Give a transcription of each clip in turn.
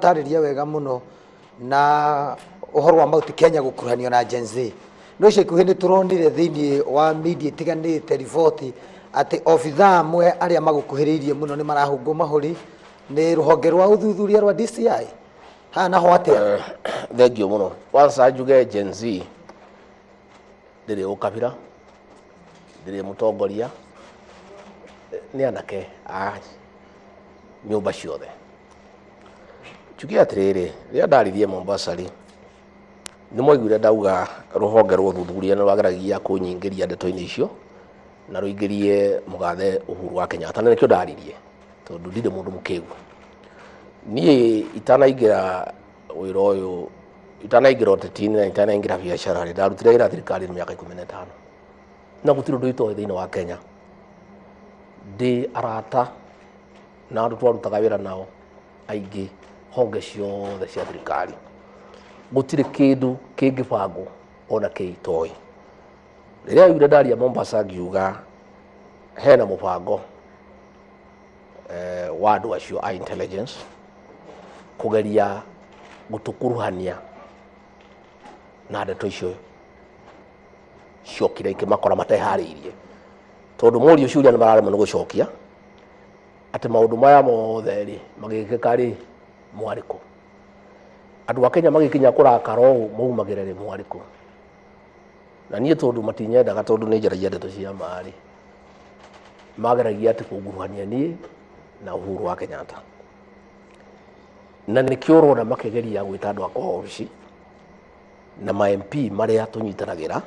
Watarĩria wega mũno na ũhoro wa Mount Kenya gũkuruhanio na Gen Z. No ica ikuhĩ nĩ tũronire thĩinĩ wa media itiganĩte riboti atĩ obithaa amwe arĩa magũkuhĩrĩirie mũno nĩ marahũngwo mahũri nĩ rũhonge rwa ũthuthuria rwa DCI. Haha naho atĩa? Thengiũ mũno. Kwanza njuge Gen Z ndĩrĩ ũkabira, ndĩrĩ mũtongoria, nĩ anake a nyũmba ciothe. Njuge atĩrĩrĩ, rĩrĩa ndaririe Mombasa rĩ, nĩ mwaiguire ndauga rũhonge rwa ũthuthuria nĩ rwageragia kũnyingĩria ndeto-inĩ icio na rũingĩrie mũgathe Uhuru wa Kenyatta, na nĩkĩo ndaririe tondũ ndirĩ mũndũ mũkĩgu. Niĩ itanaingĩra wĩra ũyũ, itanaingĩra ũteti-inĩ na itanaingĩra biacara rĩ, ndarutire wĩra thirikari-inĩ mĩaka 15 na gũtirĩ ũndũ itoĩ thĩinĩ wa Kenya. Ndĩ arata na andũ twarutaga wĩra nao aingĩ honge ciothe cia thirikari. Gũtirĩ kĩndũ kĩngĩbangwo ona kĩ itoĩ. Rĩrĩa aiguire ndaria Mombasa ngiuga hena mũbango wa andũ acio a intelligence kũgeria gũtũkuruhania na ndeto icio ciokire ikĩmakora mateharĩirie, tondũ morio ciũria nĩ mararemwo nĩ gũcokia atĩ maũndũ maya mothe rĩ magĩkĩka rĩ mwarĩ kũ, andũ a Kenya magĩkinya kũrakara ũũ maumagĩra rĩ mwarĩ kũ. Na niĩ tondũ matinyendaga, tondũ nĩ njaragia ndeto cia ma rĩ, mageragia atĩ kũnguruhania niĩ na Uhuru wa Kenyatta, na nĩkĩo ũrona makĩgeria gwĩta andũ akwa obici na ma MP marĩa tũnyitanagĩra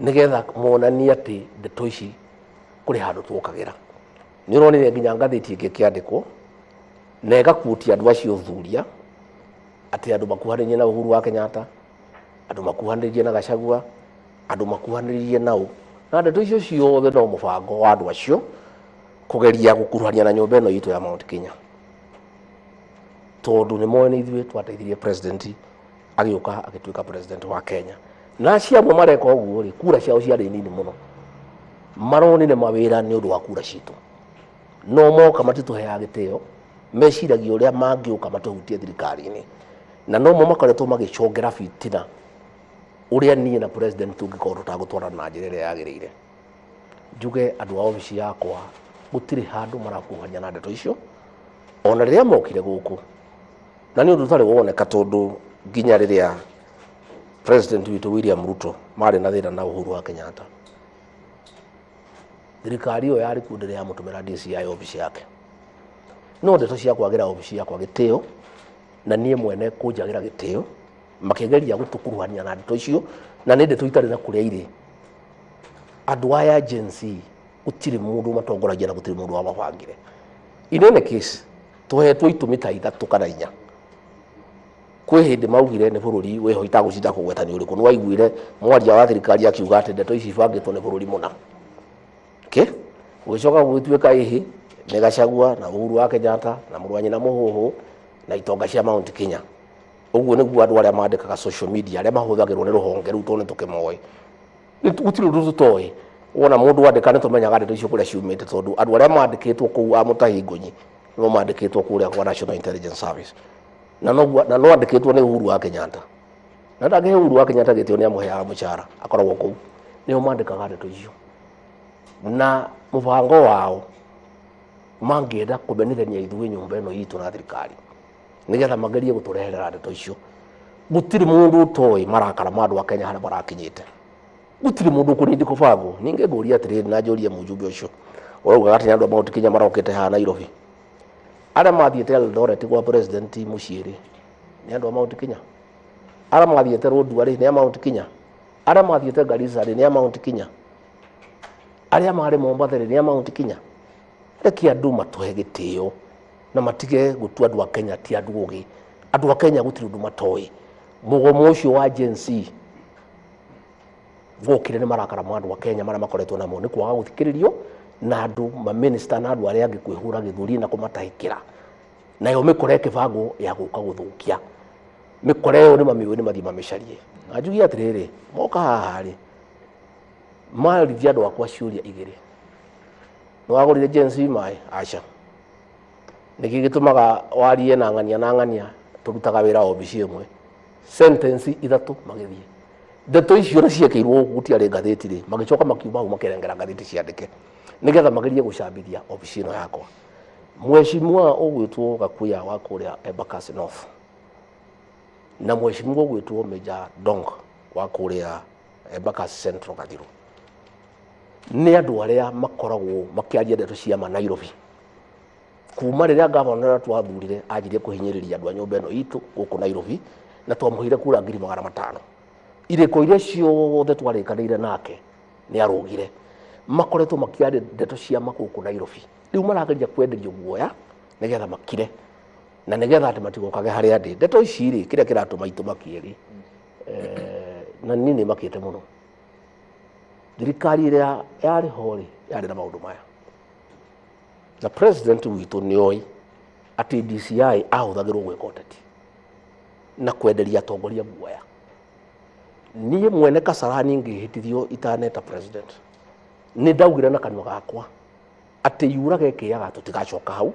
nĩgetha monanie atĩ ndeto ici kũrĩ handũ tuokagĩra. Nĩ ũronire nginya ngathĩti ĩngĩ ĩkĩandĩkwo na ĩgakuotia andũ acio ũthuthuria atĩ andũ makuhanĩrĩirie na Uhuru wa Kenyatta, andũ makuhanĩrĩirie na Gachagua, andũ makuhanĩrĩirie na ũ, na ndeto icio ciothe no mũbango wa andũ acio kũgeria gũkuruhania na nyũmba ĩno itũ ya Mount Kenya, tondũ nĩ moĩ nĩ ithuĩ twateithirie president agĩũka agĩtuĩka president wa Kenya. Na acio amwe mareka ũguo rĩ, kura ciao ciarĩ nini mũno, maronire mawĩra nĩ ũndũ wa kura citũ, no moka matitũheaga gĩtĩo, meciragia ũrĩa mangĩũka matũhutie thirikari-inĩ, na nomo makoretwo magĩcongera bitina ũrĩa niĩ na president tũngĩkorwo tũtagũtwarana na njĩra ĩrĩa yagĩrĩire. Njuge andũ a obici yakwa gũtirĩ handũ marakuruhania na ndeto icio, ona rĩrĩa mokire gũkũ, na nĩ ũndũ ũtarĩ woneka, tondũ nginya rĩrĩa president witũ William Ruto marĩ na thĩna na Uhuru wa Kenyatta, thirikari ĩyo yarĩ kuo ndĩrĩ yamũtũmĩra DCI obici yake. No ndeto cia kwagĩra obici yakwa gĩtĩo na niĩ mwene kũnjagĩra gĩtĩo, makĩgeria gũtũkuruhania na ndeto icio, na nĩ ndeto itarĩ na kũrĩa irĩ. Andũ aya Gen Z gũtirĩ mũndũ matongoragia na gũtirĩ mũndũ wamabangire. In any case, tũhetwo itũmi ta 3 kana 4. Kwĩ hĩndĩ maugire nĩ bũrũri wĩho itagũcinda kũgweta nĩ ũrĩkũ, nĩ waiguire mwaria wa thirikari akiuga atĩ ndeto ici ibangĩtwo nĩ bũrũri mũna. Okay? Gũgĩcoka gũgĩtuĩka ĩhĩ nĩ Gachagua na Uhuru wa Kenyatta na mũrũ wa nyina Mũhũhũ na itonga cia Mount Kenya. Ũguo nĩguo andũ arĩa mandĩkaga social media arĩa mahũthagĩrwo nĩ rũhonge rũu, tondũ nĩ tũkĩmoĩ, gũtirĩ ũndũ tũtoĩ. Wona mũndũ andĩka nĩ tũmenyaga ndeto icio kũrĩa ciumĩte, tondũ andũ arĩa mandĩkĩtwo kũu a Mutahi Ngunyi nĩo mandĩkĩtwo kũrĩa kwa National Intelligence Service, na no na no andĩkĩtwo nĩ Uhuru wa Kenyatta, na ndangĩhe Uhuru wa Kenyatta gĩtĩo nĩ amũheaga mũcara akoragwo kũu, nĩo mandĩkaga ndeto icio na mũbango wao mangĩenda kũmenithania ithuĩ nyũmba ĩno itũ na thirikari nĩgetha magerie gũtũreherera ndeto icio. Gũtirĩ mũndũ ũtoĩ marakara ma andũ a Kenya harĩa marakinyĩte, gũtirĩ mũndũ ũkũnindi kũbangwo. Ningĩ ngũria atĩrĩrĩ, na njũrie mũjumbe ũcio ũraugaga atĩ nĩ andũ a Mount Kenya marokĩte haha Nairobi, arĩa mathiĩte Eldoret kwa president mũciĩ rĩ, nĩ andũ a Mount Kenya? Arĩa mathiĩte Lodwar rĩ, nĩ a Mount Kenya? Arĩa mathiĩte Garissa rĩ, nĩ a Mount Kenya? Arĩa marĩ Mombasa rĩ, nĩ a Mount Kenya? Reke andũ matũhe gĩtĩo na matige gũtua andũ a Kenya ti andũ ũgĩ. Andũ a Kenya gũtirĩ ũndũ matoĩ. Mũgomo ũcio wa Gen Z wokire nĩ marakara ma andũ a Kenya marĩa makoretwo namo nĩ kwaga gũthikĩrĩrio na andũ maminista na andũ arĩa angĩ kwĩhũra gĩthũri na kũmatahĩkĩra, nayo mĩkora ĩkĩbangwo ya gũka gũthũkia mĩkora ĩyo. Nĩ mamĩũĩ, nĩ mathiĩ mamĩcarie. Na njugie atĩrĩrĩ, moka haha rĩ, marithia andũ akwa ciũria igĩrĩ: nĩ wagũrire Gen Z maĩ? Aca. Nĩkĩ gĩtũmaga warie na ng'ania na ng'ania tũrutaga wĩra obici ĩmwe sentence ithatũ magĩthiĩ ndeto icio na ciekĩirwo gũtiarĩ ngathĩti rĩ magĩcoka makiuma hau makĩrengera ngathĩti ciandĩke nĩgetha magerie gũcambithia obici ĩno yakwa. Mheshimiwa ũgwĩtwo Gakuya wa kũrĩa Embakasi North na mheshimiwa ũgwĩtwo Major Dong wa kũrĩa Embakasi Central Gathiru nĩ andũ arĩa makoragwo makĩaria ndeto cia ma Nairobi kuma rĩrĩa gavana ũrĩa twathurire anjirie kũhinyĩrĩria andũ a nyũmba ĩno itũ gũkũ Nairobi na twamũheire kura 500,000 irĩko iria ciothe twarĩkanĩire nake nĩ arũgire makoretwo makĩaria ndeto cia ma gũkũ Nairobi rĩu marageria kwenderio guoya nĩgetha makire na nĩgetha atĩ matigokage harĩa ndĩ ndeto ici rĩ kĩrĩa kĩratũma itũmakie rĩ na niĩ nĩ makĩte mũno thirikari ĩrĩa yarĩ ho rĩ yarĩ na maũndũ maya na president witũ nĩ oĩ atĩ DCI ahũthagĩrwo gwĩka ũteti na kwenderia atongoria guoya. Niĩ mwene Kasarani ngĩhĩtithio itaneta president nĩ ndaugire na kanua gakwa atĩ yurage ĩkĩaga tũtigacoka hau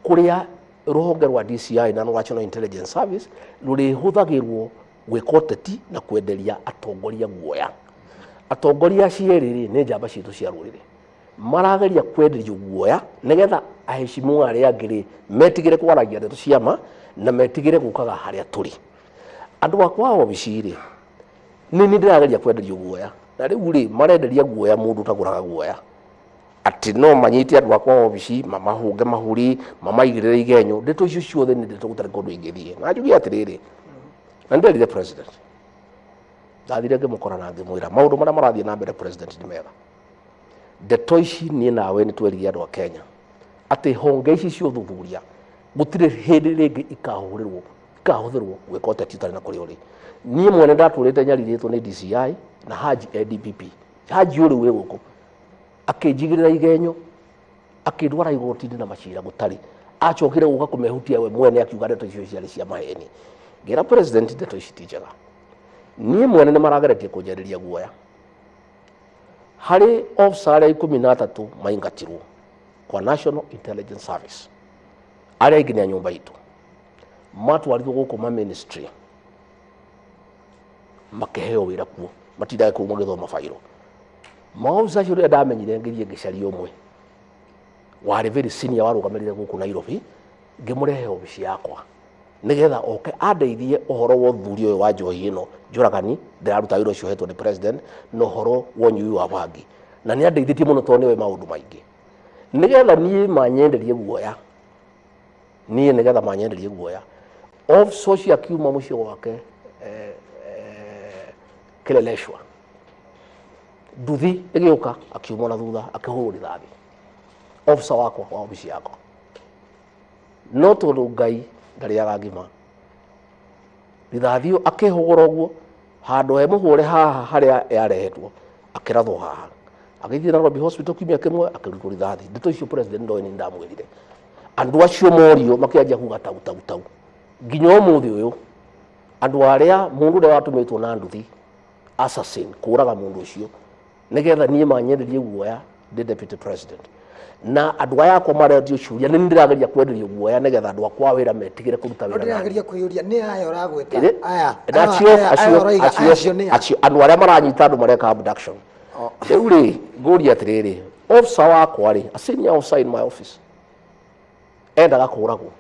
kũrĩa rũhonge rwa DCI na National Intelligence Service rũrĩhũthagĩrwo gwĩka ũteti na kwenderia atongoria guoya. Atongoria acio erĩ rĩ nĩ njamba citũ cia rũrĩrĩ marageria kwenderio guoya nĩgetha aheshimiwa arĩa angĩ rĩ metigĩre kwaragia ndeto cia ma na metigĩre gũkaga harĩa tũrĩ. Andũ akwa a obici rĩ nĩ niĩ ndĩrageria kwenderio guoya na rĩu rĩ marenderia guoya mũndũ ũtagũraga guoya atĩ no manyite andũ akwa a obici mamahũnge mahũri mamaigĩrĩre igenyo ndeto icio ciothe nĩ ndeto gũtarĩ kũndũ ingĩthiĩ na njuge atĩrĩrĩ na nĩnderire president ndathire ngĩmũkora na ngĩmwĩra maũndũ marĩa marathiĩ na mbere president nĩ mega ndeto ici niĩ nawe nĩ twerire andũ a Kenya atĩ honge ici cia ũthuthuria gũtirĩ hĩndĩ rĩngĩ ikahũthĩrwo gwĩka ũteti ũtarĩ na kũrĩa ũrĩ. Niĩ mwene ndatũrĩte nyarirĩtwo nĩ DCI na Haji NDPP Haji ũrĩ wĩ gũkũ akĩnjigĩrĩra igenyo akĩndwara igoti-inĩ na macira gũtarĩ acokire gũka kũmehutia we mwene akiuga ndeto icio ciarĩ cia maheni ngĩra president ndeto ici ti njega niĩ mwene nĩ marageretie kũnjenderia guoya harĩ officer arĩa 13 maingatirwo kwa National Intelligence Service arĩa aingĩ nĩ a nyũmba itũ matwarirwo gũkũ ma ministry makĩheo wĩra kuo matindaga kũu magĩthoma bairo maofisa acio rĩrĩa ndamenyire ngĩthiĩ ngĩcaria ũmwe warĩ very senior warũgamĩrĩire gũkũ Nairobi ngĩmũrehe obici yakwa nĩgetha oke andeithie ũhoro wa ũthuthuria ũyũ wa njohi ĩno njũragani ndĩraruta wĩra ũcio hetwo nĩ president na ũhoro wa ũnyui wa bangi na nĩ andeithĩtie mũno tondũ nĩoĩ maũndũ maingĩ nĩgetha niĩ manyenderie guoya niĩ nĩgetha manyenderie guoya officer ũcio akiuma mũciĩ gwake Kileleshwa nduthi ĩgĩũka akiuma na thutha akĩhũrwo rithathi officer wakwa wa obici yakwa no tondũ Ngai ndarĩaga ngima rithathi akĩhũgũra ũguo handũ he mũhũre haha harĩa yarehetwo akĩrathwo haha agĩthiĩ Nairobi Hospital kiumia kĩmwe akĩrutwo rithathi ndeto icio president ndoĩ nĩ ndamwĩrire andũ acio morio makĩanjia kuga tau tau tau nginya ũmũthĩ ũyũ andũ arĩa mũndũ ũrĩa watũmĩtwo na nduthi assassin kũraga mũndũ ũcio nĩgetha niĩ manyenderie guoya ndĩ deputy president na andũ aya akwa marendio ciũria nĩ ndĩrageria kwenderio guoya nĩgetha andũ akwa a wĩra metigĩre kũruta No wĩra nani. ndĩrageria kwĩyũria nĩ aya ũragweta Ĩrĩ? aya Na acio aya acio ũroiga acio acio nĩ a? acio andũ arĩa maranyita andũ mareka abduction rĩu rĩ ngũria atĩrĩrĩ officer wakwa rĩ a senior officer in my office endaga kũragwo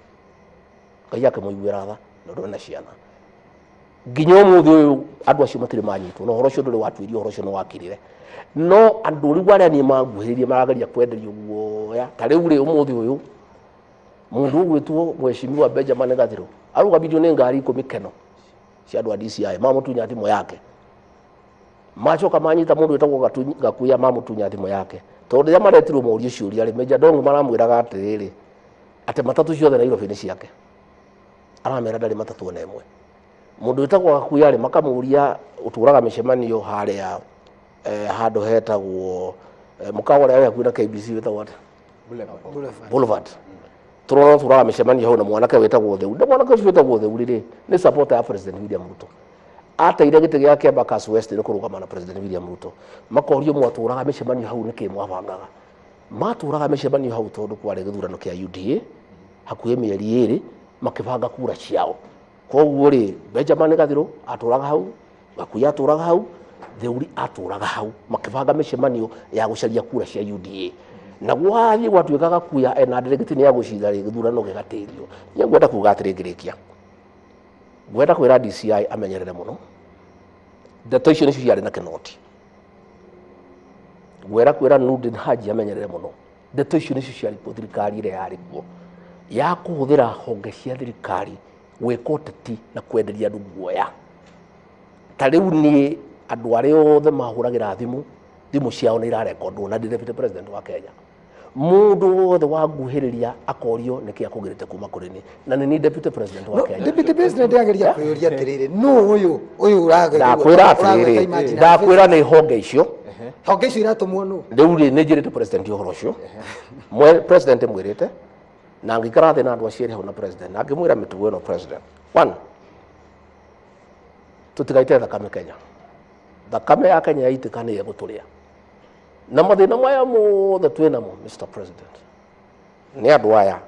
Ngai akĩmũiguĩra tha na ũndũ ena ciana nginya ũmũthĩ ũyũ andũ acio matirĩ manyitwo na ũhoro ũcio ndũrĩ watuĩrio ũhoro ũcio nĩ wakirire no andũ rĩu arĩa niĩ manguhĩrĩirie marageria kwenderio guoya ta rĩu rĩ ũmũthĩ ũyũ mũndũ ũgwĩtwo mheshimiwa Benjamin Gathiro arũgamirio nĩ ngari 10 keno cia andũ a DCI mamũtunya thimũ yake macoka manyita mũndũ wĩtagwo Gakuya mamũtunya thimũ yake tondũ rĩrĩa maretirwo morio ciũria rĩ Major Dong maramwĩraga atĩrĩrĩ atĩ matatũ ciothe Nairobi nĩ ciake aramera ndarĩ matatũ ona ĩmwe mũndũ wĩtagwo Gakuya rĩ makamũria ũtũraga mĩcemanio harĩa handũ hetagwo mũkawa ũrĩa wĩ hakuhĩ na KBC wĩtagwo atĩa Boulevard tũrona tũraga mĩcemanio hau na mwanake wĩtagwo Theu na mwanake ũcio wĩtagwo Theu rĩ nĩ supporter ya President William Ruto ateire gĩtĩ gĩake Embakasi West nĩ kũrũgama na President William Ruto makorio mwatũraga mĩcemanio hau nĩkĩ mwabangaga matũraga mĩcemanio hau tondũ kwarĩ gĩthurano kĩa UDA hakuhĩ mĩeri 2 makĩbanga kura ciao. Koguo rĩ, Benjamin Gathirũ atũraga hau, Gakuya atũraga hau, Theuri atũraga hau, makĩbanga mĩcemanio ya gũcaria kura cia UDA. Na gwathiĩ gwatuĩka Gakuya ena delegate nĩ agũcinda rĩ, gĩthurano gĩgatĩrio. Niĩ ngwenda kuga atĩrĩ ngĩrĩkia, ngwenda kwĩra DCI amenyerere mũno ndeto icio nĩcio ciarĩ na kĩnoti. Ngwenda kwĩra Nurdin Haji amenyerere mũno ndeto icio nĩcio ciarĩ kuo thirikari ĩrĩa yarĩ kuo ya kũhũthĩra honge cia thirikari gwĩka ũteti na kwenderia andũ guoya. Ta rĩu niĩ andũ arĩa othe mahũragĩra thimũ, thimũ ciao nĩ irarekondwo na ndĩ deputy president wa Kenya. Mũndũ wothe wanguhĩrĩria akorio nĩkĩ akũgĩrĩte kuma kũrĩ niĩ, na nĩ niĩ deputy president wa Kenya. Deputy president ageria kwĩyũria atĩrĩrĩ, nũ ũyũ ũyũ Ndakwĩra atĩrĩrĩ, ndakwĩra nĩ honge icio, honge icio iratũmwo nũ? Rĩu rĩ, nĩ njĩrĩte president ũhoro ũcio. President mwĩrĩte na ngĩikara thĩ na andũ acio erĩ hau na president, na ngĩmwĩra mĩtugo ĩno president. One, tũtigaite thakame Kenya. Thakame ya Kenya yaitĩka nĩ ĩgũtũrĩa. Na mathĩna maya mothe twĩ namo Mr. President, nĩ andũ aya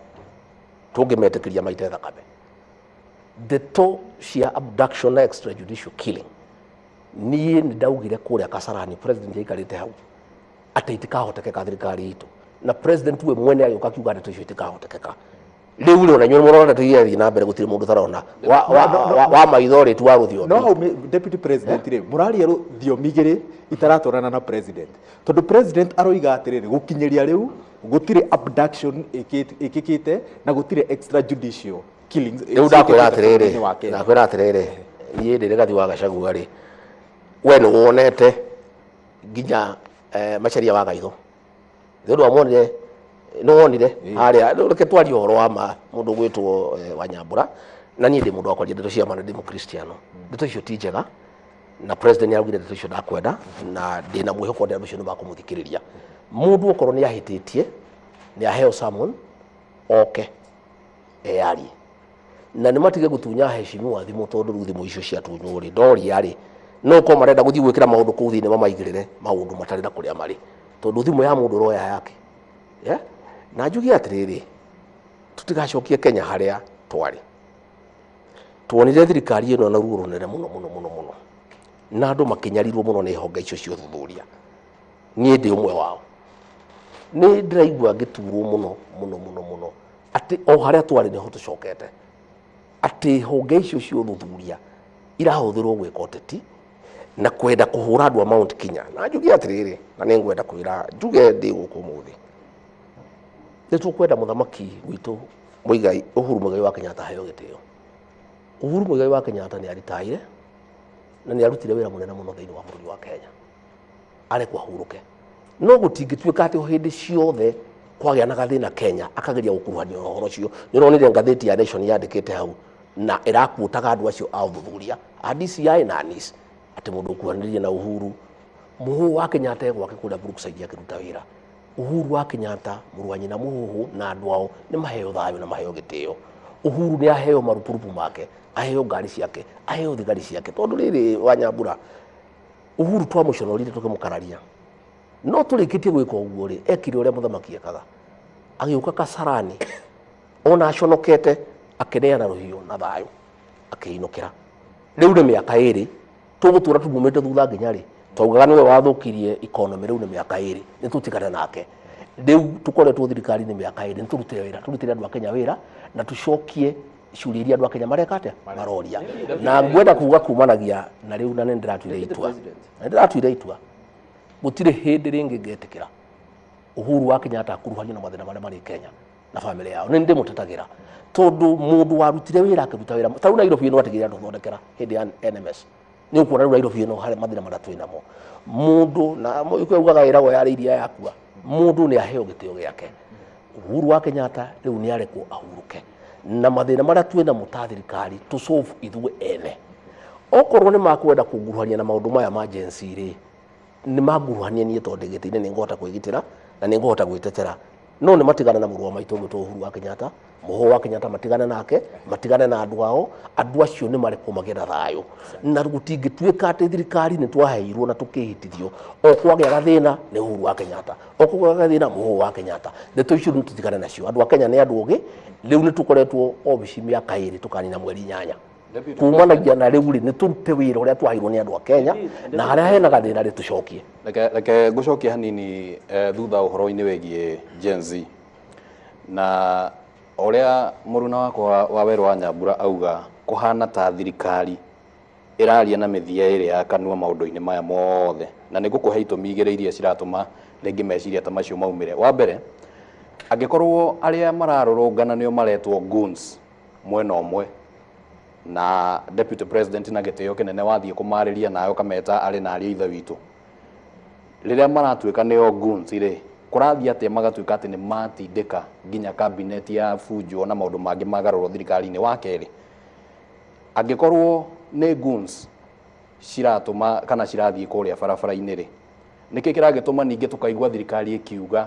tũngĩmetĩkĩria maite thakame. Ndeto cia abduction na extrajudicial killing, niĩ nĩ ndaugire kũrĩa Kasarani president aikarĩte hau atĩ itikahotekeka thirikari itũ, na president we mwene agĩũka akiuga ndeto icio itikahotekeka. Rĩu rĩ, ona inyuĩ mũrona ndeto iria irathiĩ na mbere, gũtirĩ mũndũ ũtarona wa maitho rĩ tu wa rũthiomi. No hau deputy president rĩ, mũraria thiomi igĩrĩ itaratwarana na president, tondũ president aroiga atĩrĩrĩ, gũkinyĩria rĩu gũtirĩ abduction ĩkĩkĩte na gũtirĩ extrajudicial killings. Rĩu ndakwĩra atĩrĩrĩ, ndakwĩra atĩrĩrĩ, niĩ ndĩ Rigathi wa Gachagua rĩ, we nĩ wonete nginya Macharia wa Gaitho, nĩ ũndũ wamuonire, nĩ wonire harĩa. Reke twarie ũhoro wa ma, mũndũ ũgwĩtwo Wanyambura, na niĩ ndĩ mũndũ wa kwaria ndeto cia ma na ndĩ mũkristiano. Ndeto icio ti njega, na president nĩ araugire ndeto icio ndakwenda, na ndĩna mwĩhoko andũ acio nĩ makũmũthikĩrĩria. Mũndũ okorwo nĩ ahĩtĩtie, nĩ aheo summon oke eyarie, na nĩ matige gũtunya heshimiwa thimũ, tondũ rĩu thimũ icio ciatunywo rĩ, ndoria rĩ, no ũkorwo marenda gũthiĩ gwĩkĩra maũndũ kũu thĩinĩ, mamaigĩrĩre maũndũ matarĩ na kũrĩa marĩ, tondũ thimũ ya mũndũ ũroya yake. Yeah? Na njuge atĩrĩrĩ, tũtigacokie Kenya harĩa twarĩ. Tuonire thirikari ĩno na ruo rũnene mũno mũno mũno mũno, na andũ makĩnyarirwo mũno nĩ honge icio cia ũthuthuria. Niĩ ndĩ ũmwe wao. Nĩ ndĩraigua ngĩturwo mũno mũno mũno mũno atĩ o harĩa twarĩ nĩho tũcokete, atĩ honge icio cia ũthuthuria irahũthĩrwo gwĩka ũteti na kwenda kũhũra andũ a Mount Kenya. Na njuge atĩrĩrĩ, na nĩ ngwenda kwĩra njuge ndĩ gũkũ ũmũthĩ, nĩ tũkwenda mũthamaki witũ Muigai Uhuru Muigai wa Kenyatta aheo gĩtĩo. Uhuru Muigai wa Kenyatta nĩ aritaire na nĩ arutire wĩra mũnene mũno thĩinĩ wa bũrũri wa Kenya, arekwo ahurũke. No gũtingĩtuĩka atĩ o hĩndĩ ciothe kwagĩa na gathĩna Kenya akageria gũkuruhanio na ũhoro ũcio. Nĩ ũronire ngathĩti ya Nation yandĩkĩte hau na ĩrakuotaga andũ acio a ũthuthuria a DCI na NIS atĩ mũndũ ũkuhanĩrĩirie na Uhuru Mũhũhũ wa Kenyatta e gwake kũrĩa Brookside akĩruta wĩra. Uhuru wa Kenyatta, mũrũ wa nyina Mũhũhũ na andũ ao nĩ maheo thayũ na maheo gĩtĩo. Uhuru nĩ aheo marupurupu make, aheo ngari ciake, aheo thigari ciake, tondũ rĩrĩ Wanyambura, Uhuru twamũconorire tũkĩmũkararia, no tũrĩkĩtie gwĩka ũguo rĩ, ekire ũrĩa mũthamaki ekaga, agĩũka Kasarani ona aconokete, akĩneana rũhiũ na thayũ, akĩinũkĩra. Rĩu nĩ mĩaka 2 tũgũtũra tumumĩte thutha nginya rĩ, twaugaga nĩwe wathũkirie economy. Rĩu nĩ mĩaka 2, nĩ tũtigane nake. Rĩu tũkoretwo thirikari nĩ mĩaka 2, nĩ tũrute wĩra, tũrutĩre andũ a Kenya wĩra na tũcokie ciũria iria andũ a Kenya mareka atĩa, maroria. Na ngwenda kuga kumanagia na rĩu, na nĩ ndĩratuire itua, na ndĩratuire itua, gũtirĩ hĩndĩ rĩngĩ ngetĩkĩra Uhuru wa Kenyatta akuruhanio na mathĩna marĩa marĩ Kenya na famĩlĩ yao. Nĩ ndĩmũtetagĩra tondũ mũndũ warutire wĩra akĩruta wĩra ta rĩu Nairobi ĩno atigĩrĩra tũthondekera hĩndĩ ya NMS, nĩ ũkuona rĩu Nairobi ĩno harĩa mathĩna marĩa twĩ namo. Mũndũ na ugaga ĩragwo yarĩ iria yakua, mũndũ nĩ aheo gĩtĩo gĩake. Uhuru wa Kenyatta rĩu nĩ arekwo ahurũke, na mathĩna marĩa twĩ namo ta thirikari tũ solve ithuĩ ene. Okorwo nĩ makwenda kũnguruhania na maũndũ maya ma Gen Z rĩ, nĩ manguruhania niĩ, tondũ ndĩ gĩtĩ-inĩ nĩ ngũhota kwĩgitĩra na nĩ ngũhota gwĩtetera. No nĩ matigane na mũrũ wa maitũ ũgwĩtwo Uhuru wa Kenyatta, mũhũ wa Kenyatta, matigane nake, matigane na andũ ao. Andũ acio nĩ marekwo magĩe na thayũ, na gũtingĩtuĩka atĩ thirikari nĩ twaheirwo na tũkĩhĩtithio o kwagĩa gathĩna nĩ Uhuru wa Kenyatta, o kwagĩa gathĩna mũhũ wa Kenyatta. Ndeto icio rĩu tũtigane nacio. Andũ a Kenya nĩ andũ ogĩ. Rĩu nĩ tũkoretwo obici mĩaka 2 tũkanina mweri 8 kumanagia na rĩu rĩ, nĩ tũrute wĩra ũrĩa twaheirwo nĩ andũ a Kenya, na harĩa hena gathĩna rĩ, tũcokie. Reke ngũcokie hanini thutha ũhoro-inĩ wĩgiĩ Gen Z na ũrĩa mũruna wakwa wa werũ wa Nyambura auga, kũhana ta thirikari ĩraria na mĩthia ĩrĩ ya kanua maũndũ-inĩ maya mothe, na nĩ ngũkũhe itũmi igĩrĩ iria ciratũma rĩngĩ meciria ta macio maumĩre. Wa mbere, angĩkorwo arĩa mararũrũngana nĩo maretwo goons mwena ũmwe, na deputy president na gĩtĩo kĩnene wathiĩ kũmarĩria nawe ũkameta arĩ na ariũ ithe witũ, rĩrĩa maratuĩka nĩo goons rĩ, kũrathiĩ atĩa magatuĩka atĩ nĩ matindĩka nginya cabinet ya bunjo na maũndũ mangĩ magarũrwo thirikari-inĩ? Wa kerĩ, angĩkorwo nĩ goons ciratũma kana cirathiĩ kũrĩa barabara-inĩ rĩ, nĩkĩ kĩragĩtũma ningĩ tũkaigua thirikari ĩkiuga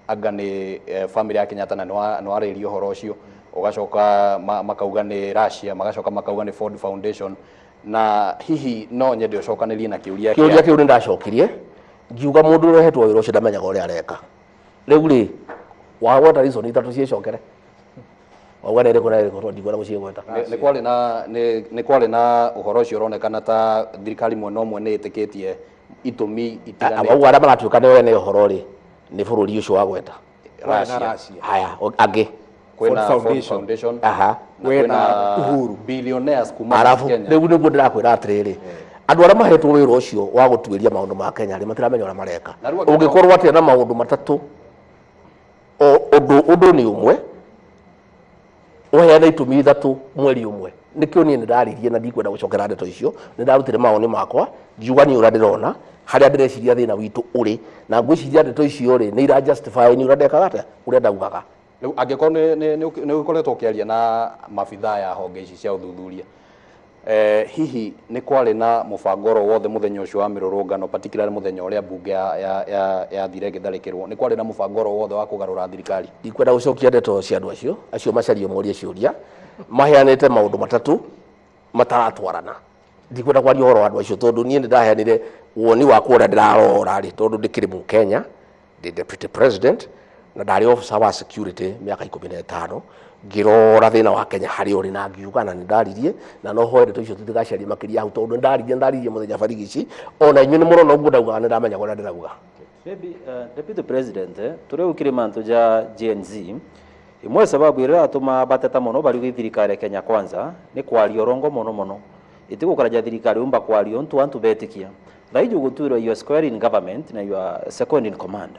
anga nĩ family ya Kenyatta, na nĩ warĩria ũhoro ũcio, ũgacoka makauga nĩ Russia, magacoka makauga nĩ Ford Foundation? Na hihi no nyende ũcokanĩrie na kĩũria? Kĩũria kĩu nĩ ndacokirie ngiuga mũndũ ũrehetwo wĩra ũcio ndamenyaga ũrĩa areka. Rĩu rĩ, wagweta reason ithatũ ciĩcokere, wauga nĩ ĩrĩkũ na ĩrĩkũ, tondũ ndikwenda gũciĩgweta. Nĩ kwarĩ na ũhoro ũcio ũronekana ta thirikari mwena ũmwe nĩ ĩtĩkĩtie itũmi itiganĩte. Auga arĩa maratuĩka nĩo ene ũhoro rĩ, nĩ bũrũri ũcio wagweta. Russia. Russia. Haya, angĩ? Kwĩna Ford Ford Foundation. Foundation. Na Kwĩna kwĩna Uhuru. billionaires kuma Arabu Kenya. Rĩu nĩguo ndĩrakwĩra atĩrĩrĩ, andũ arĩa mahetwo wĩra ũcio wa gũtuĩria maũndũ ma Kenya rĩ, matiramenya ũrĩa mareka. Na rĩu angĩkorwo- Ũngĩkorwo atĩa na maũndũ matatũ, o ũndũ ũndũ nĩ ũmwe, ũheane itũmi ithatũ mweri ũmwe? Nĩkĩo niĩ nĩndaririe na ndikwenda gũcokera ndeto icio. Nĩ ndarutire mawoni makwa, ngiuga niĩ ũrĩa ndĩrona harĩa ndĩreciria thĩna witũ ũrĩ, na ngwĩciria ndeto icio rĩ, nĩ ira justify nĩ ũrĩa ndekaga atĩa, ũrĩa ndaugaga. Rĩu angĩkorwo nĩ ũkoretwo ũkĩaria na mabithaa ya honge ici cia ũthuthuria, hihi nĩ kwarĩ na mũbango oro wothe mũthenya ũcio wa mĩrũrũngano, particularly mũthenya ũrĩa mbunge yathire ĩgĩtharĩkĩrwo, nĩ kwarĩ na mũbango oro wothe wa kũgarũra thirikari? Ndikwenda gũcokia ndeto cia andũ acio macario morie ciũria, maheanĩte maũndũ matatũ mataratwarana. Ndikwenda kwaria ũhoro wa andũ acio, tondũ niĩ nĩ ndaheanire woni wakwa ũrĩa ndĩrarora rĩ, tondũ ndĩkĩrĩ mũkenya, ndĩ deputy president na ndarĩ officer wa security mĩaka 15, ngĩrora thĩna wa Kenya harĩa ũrĩ, na ngiuga na nĩ ndaririe, na no hoe ndeto icio tũtigacarie makĩria hau, tondũ nĩ ndaririe mũthenya barigici. Ona inyuĩ nĩ mũrona ũguo ndaugaga, nĩ ndamenya ũrĩa ndĩrauga. Maybe, Deputy President, tũrĩa ũkĩrĩ mantu ja Gen Z, imwe sababu ĩrĩa ĩratũma bateta mũno bari gwĩ thirikari ya Kenya Kwanza nĩ kwaria ũrongo mũno mũno, itigũkaraja thirikari umba kwaria untu antu betikia thaiji ũgũtuĩrwo you are square in government na you are second in command.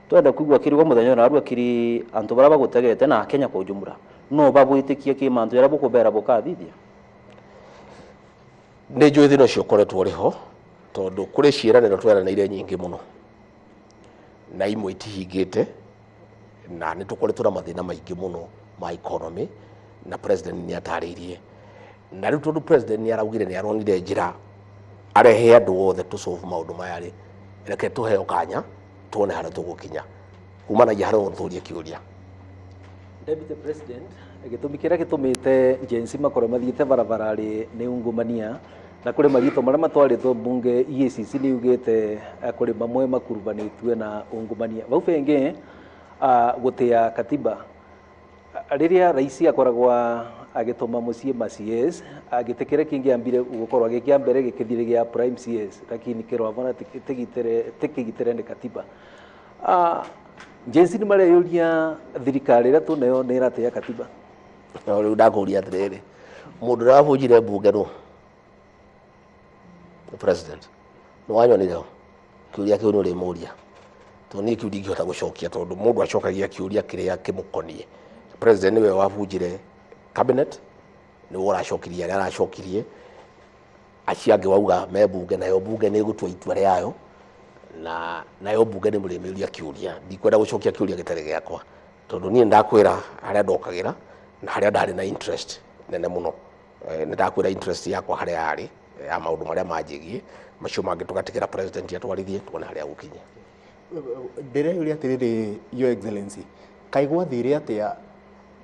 Twenda kuigua kiri mũthenya na arua kiri antu baria bagutegete na Kenya kwa ujumla no babwitikie ki mantu yaria bukubera bukathithia. Nĩ njũĩ thĩna ũcio ũkoretwo ũrĩ ho, tondũ kũrĩ ciĩranĩro tweranĩire nyingĩ mũno na imwe itihingĩte, na nĩ tũkoretwo na mathĩna maingĩ mũno ma economy, na president nĩ atarĩirie. Na rĩu tondũ president nĩ araugire nĩ aronire njĩra arehe andũ othe tũ solve maũndũ maya rĩ, reke tũheo kanya tuone harĩa tũgũkinya kumanagia harĩa ũtũrie kĩũria. Deputy President, gĩtũmi kĩrĩa gĩtũmĩte Gen Z makorwo mathiĩte barabara rĩ nĩ ungumania, na kũrĩ marĩtwa marĩa matwarĩtwo mbunge EACC nĩ yugĩte kũrĩ mamwe makuruhanĩtue na ungumania. Vau bengĩ gũtĩa katiba, rĩrĩa raisi akoragwo agĩtũma mũciĩ ma CS, gĩtĩ kĩrĩa kĩngĩambire gũkorwo gĩ kĩa mbere gĩkĩthire gĩa prime CS, lakini kĩroavona tĩkĩgitĩre nĩ katiba. Gen Z nĩ mareyũria thirikari ĩrĩa tũnayo nĩ ĩratĩa katiba. No rĩu ndakũria atĩrĩrĩ, mũndũ ũrĩa wabunjire mbunge nũ? Nĩ president. Nĩ wanyonire ho kĩũria kĩu nĩ ũrĩmũria, tondũ niĩ kĩu ndingĩhota gũcokia, tondũ mũndũ acokagia kĩũria kĩrĩa kĩmũkoniĩ. President nĩwe wabunjire cabinet, nĩwe ũracokirie arĩa aracokirie. Acio angĩ wauga me mbunge, nayo mbunge nĩ ĩgũtua itua rĩayo, na nayo mbunge nĩ mũrĩmĩũria kĩũria. Ndikwenda gũcokia kĩũria gĩtarĩ gĩakwa, tondũ niĩ ndakwĩra harĩa ndokagĩra na harĩa ndarĩ na interest nene mũno. Nĩ ndakwĩra interest yakwa harĩa yarĩ ya maũndũ marĩa manjĩgiĩ, macio mangĩ tũgatigĩra president atwarithie, tuone harĩa gũkinya. Ndĩreyũria atĩrĩrĩ, Your Excellency, Kaĩ gwathire atĩa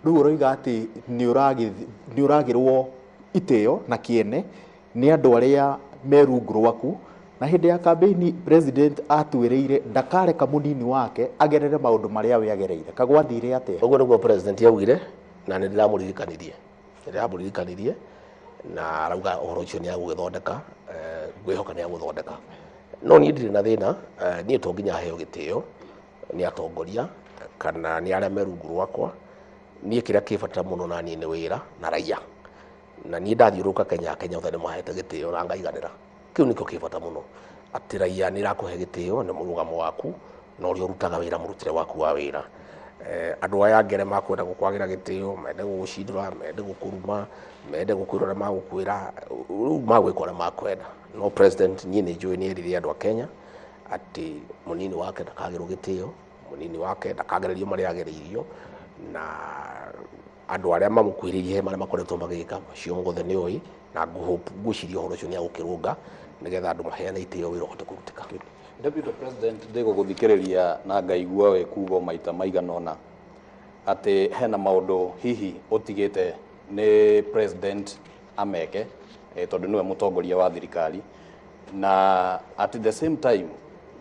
rĩu ũroiga atĩ nĩ ũragĩrwo itĩo na kĩene nĩ andũ arĩa me rungu rwaku, na hĩndĩ ya campaign president atwĩrĩire ndakareka mũnini wake agerere maũndũ marĩa we agereire. Kagwathire atĩa? Ũguo nĩguo president augire, na nĩ ndĩramũririkanirie, ndĩramũririkanirie na arauga ũhoro ũcio nĩ agũgĩthondeka, ngwĩhoka nĩ agũthondeka. No niĩ ndirĩ na thĩna, niĩ to nginya heo gĩtĩo nĩ atongoria kana nĩ arĩa me rungu rwakwa. Niĩ kĩrĩa kĩ bata mũno na niĩ nĩ wĩra na raia, na niĩ ndathiũrũrũka Kenya, Kenya othe nĩ mahete gĩtĩo na ngaiganĩra. Kĩu nĩkĩo kĩ bata mũno, atĩ raia nĩ ĩrakũhe gĩtĩo nĩ mũrũgamo waku na ũrĩa ũrutaga wĩra, mũrutĩre waku wa wĩra. Andũ aya angĩ arĩa makwenda gũkwagĩra gĩtĩo, mende gũgũcindũra, mende gũkũruma, mende gũkwĩra ũrĩa magũkwĩra, rĩu magwĩka ũrĩa makwenda. No president niĩ nĩ njũĩ nĩ erire andũ a Kenya atĩ mũnini wake ndakagĩrwo gĩtĩo, mũnini wake ndakagererio marĩa agereirio, na andũ arĩa mamũkuhĩrĩirie marĩa makoretwo magĩka macio mothe nĩ oĩ, na ngwĩciria ũhoro ũcio nĩ agũkĩrũnga nĩgetha andũ maheane itĩo, wĩra ũhote kũrutĩka. Deputy President, ndĩgũgũthikĩrĩria na ngaigua we kuga maita maigana ũna atĩ hena maũndũ hihi ũtigĩte nĩ president ameke, tondũ nĩwe mũtongoria wa thirikari, na at the same time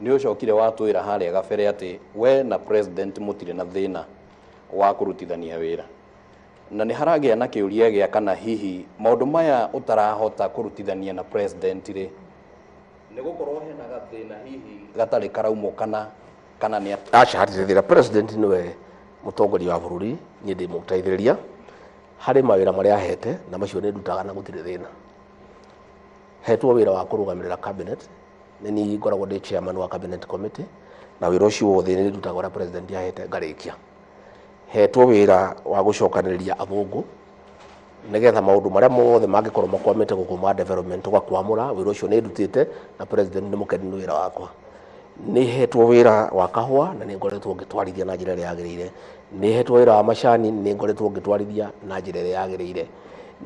nĩ ũcokire watwĩra harĩa gabere atĩ we na president mũtirĩ na thĩna wa kũrutithania wĩra, na nĩ haragĩa na kĩũria gĩa kana hihi maũndũ maya ũtarahota kũrutithania na president rĩ, nĩ gũkorwo hena gathĩna hihi gatarĩ karaumwo kana nĩ Aca, hatirĩ thĩna. President nĩwe mũtongoria wa bũrũri, niĩ ndĩ mũteithĩrĩria harĩ mawĩra marĩa ahete, na macio nĩ ndutaga na gũtirĩ thĩna. Hetwo wĩra wa kũrũgamĩrĩra cabinet, nĩ niĩ ngoragwo ndĩ chairman wa cabinet committee, na wĩra ũcio wothe nĩ ndutaga ũrĩa president ahete ngarĩkia. Hetwo wĩra wa gũcokanĩrĩria athũngũ nĩgetha maũndũ marĩa mothe mangĩkorwo makwamĩte gũkũ ma development tũgakwamũra. Wĩra ũcio nĩ ndutĩte na president nĩ mũkenu nĩ wĩra wakwa. Nĩ hetwo wĩra wa kahũa na nĩ ngoretwo ngĩtwarithia na njĩra ĩrĩa yagĩrĩire. Nĩ hetwo wĩra wa macani, nĩ ngoretwo ngĩtwarithia na njĩra ĩrĩa yagĩrĩire.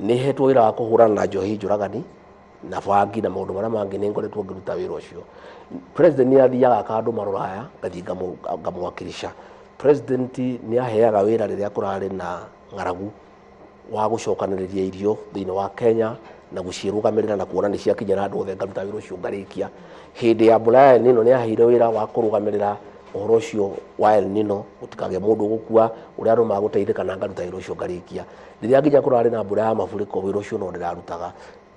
Nĩ hetwo wĩra wa kũhũrana na njohi njũragani na bangi na maũndũ marĩa mangĩ, nĩ ngoretwo ngĩruta wĩra ũcio. President nĩ athiaga akandũma rũraya, ngathiĩ ngamũwakilisha. President nĩ aheaga wĩra rĩrĩa kũrarĩ na ng'aragu wa gũcokanĩrĩria irio thĩinĩ wa Kenya na gũciĩrũgamĩrĩra na kuona nĩ ciakinyĩra andũ othe, ngaruta wĩra ũcio ngarĩkia. Hĩndĩ ya mbura ya El Nino nĩ aheire wĩra wa kũrũgamĩrĩra ũhoro ũcio wa El Nino, gũtikagĩe mũndũ ũgũkua, ũrĩa andũ magũteithĩka, na ngaruta wĩra ũcio ngarĩkia. Rĩrĩa nginya kũrarĩ na mbura ya mafuriko, wĩra ũcio no ndĩrarutaga.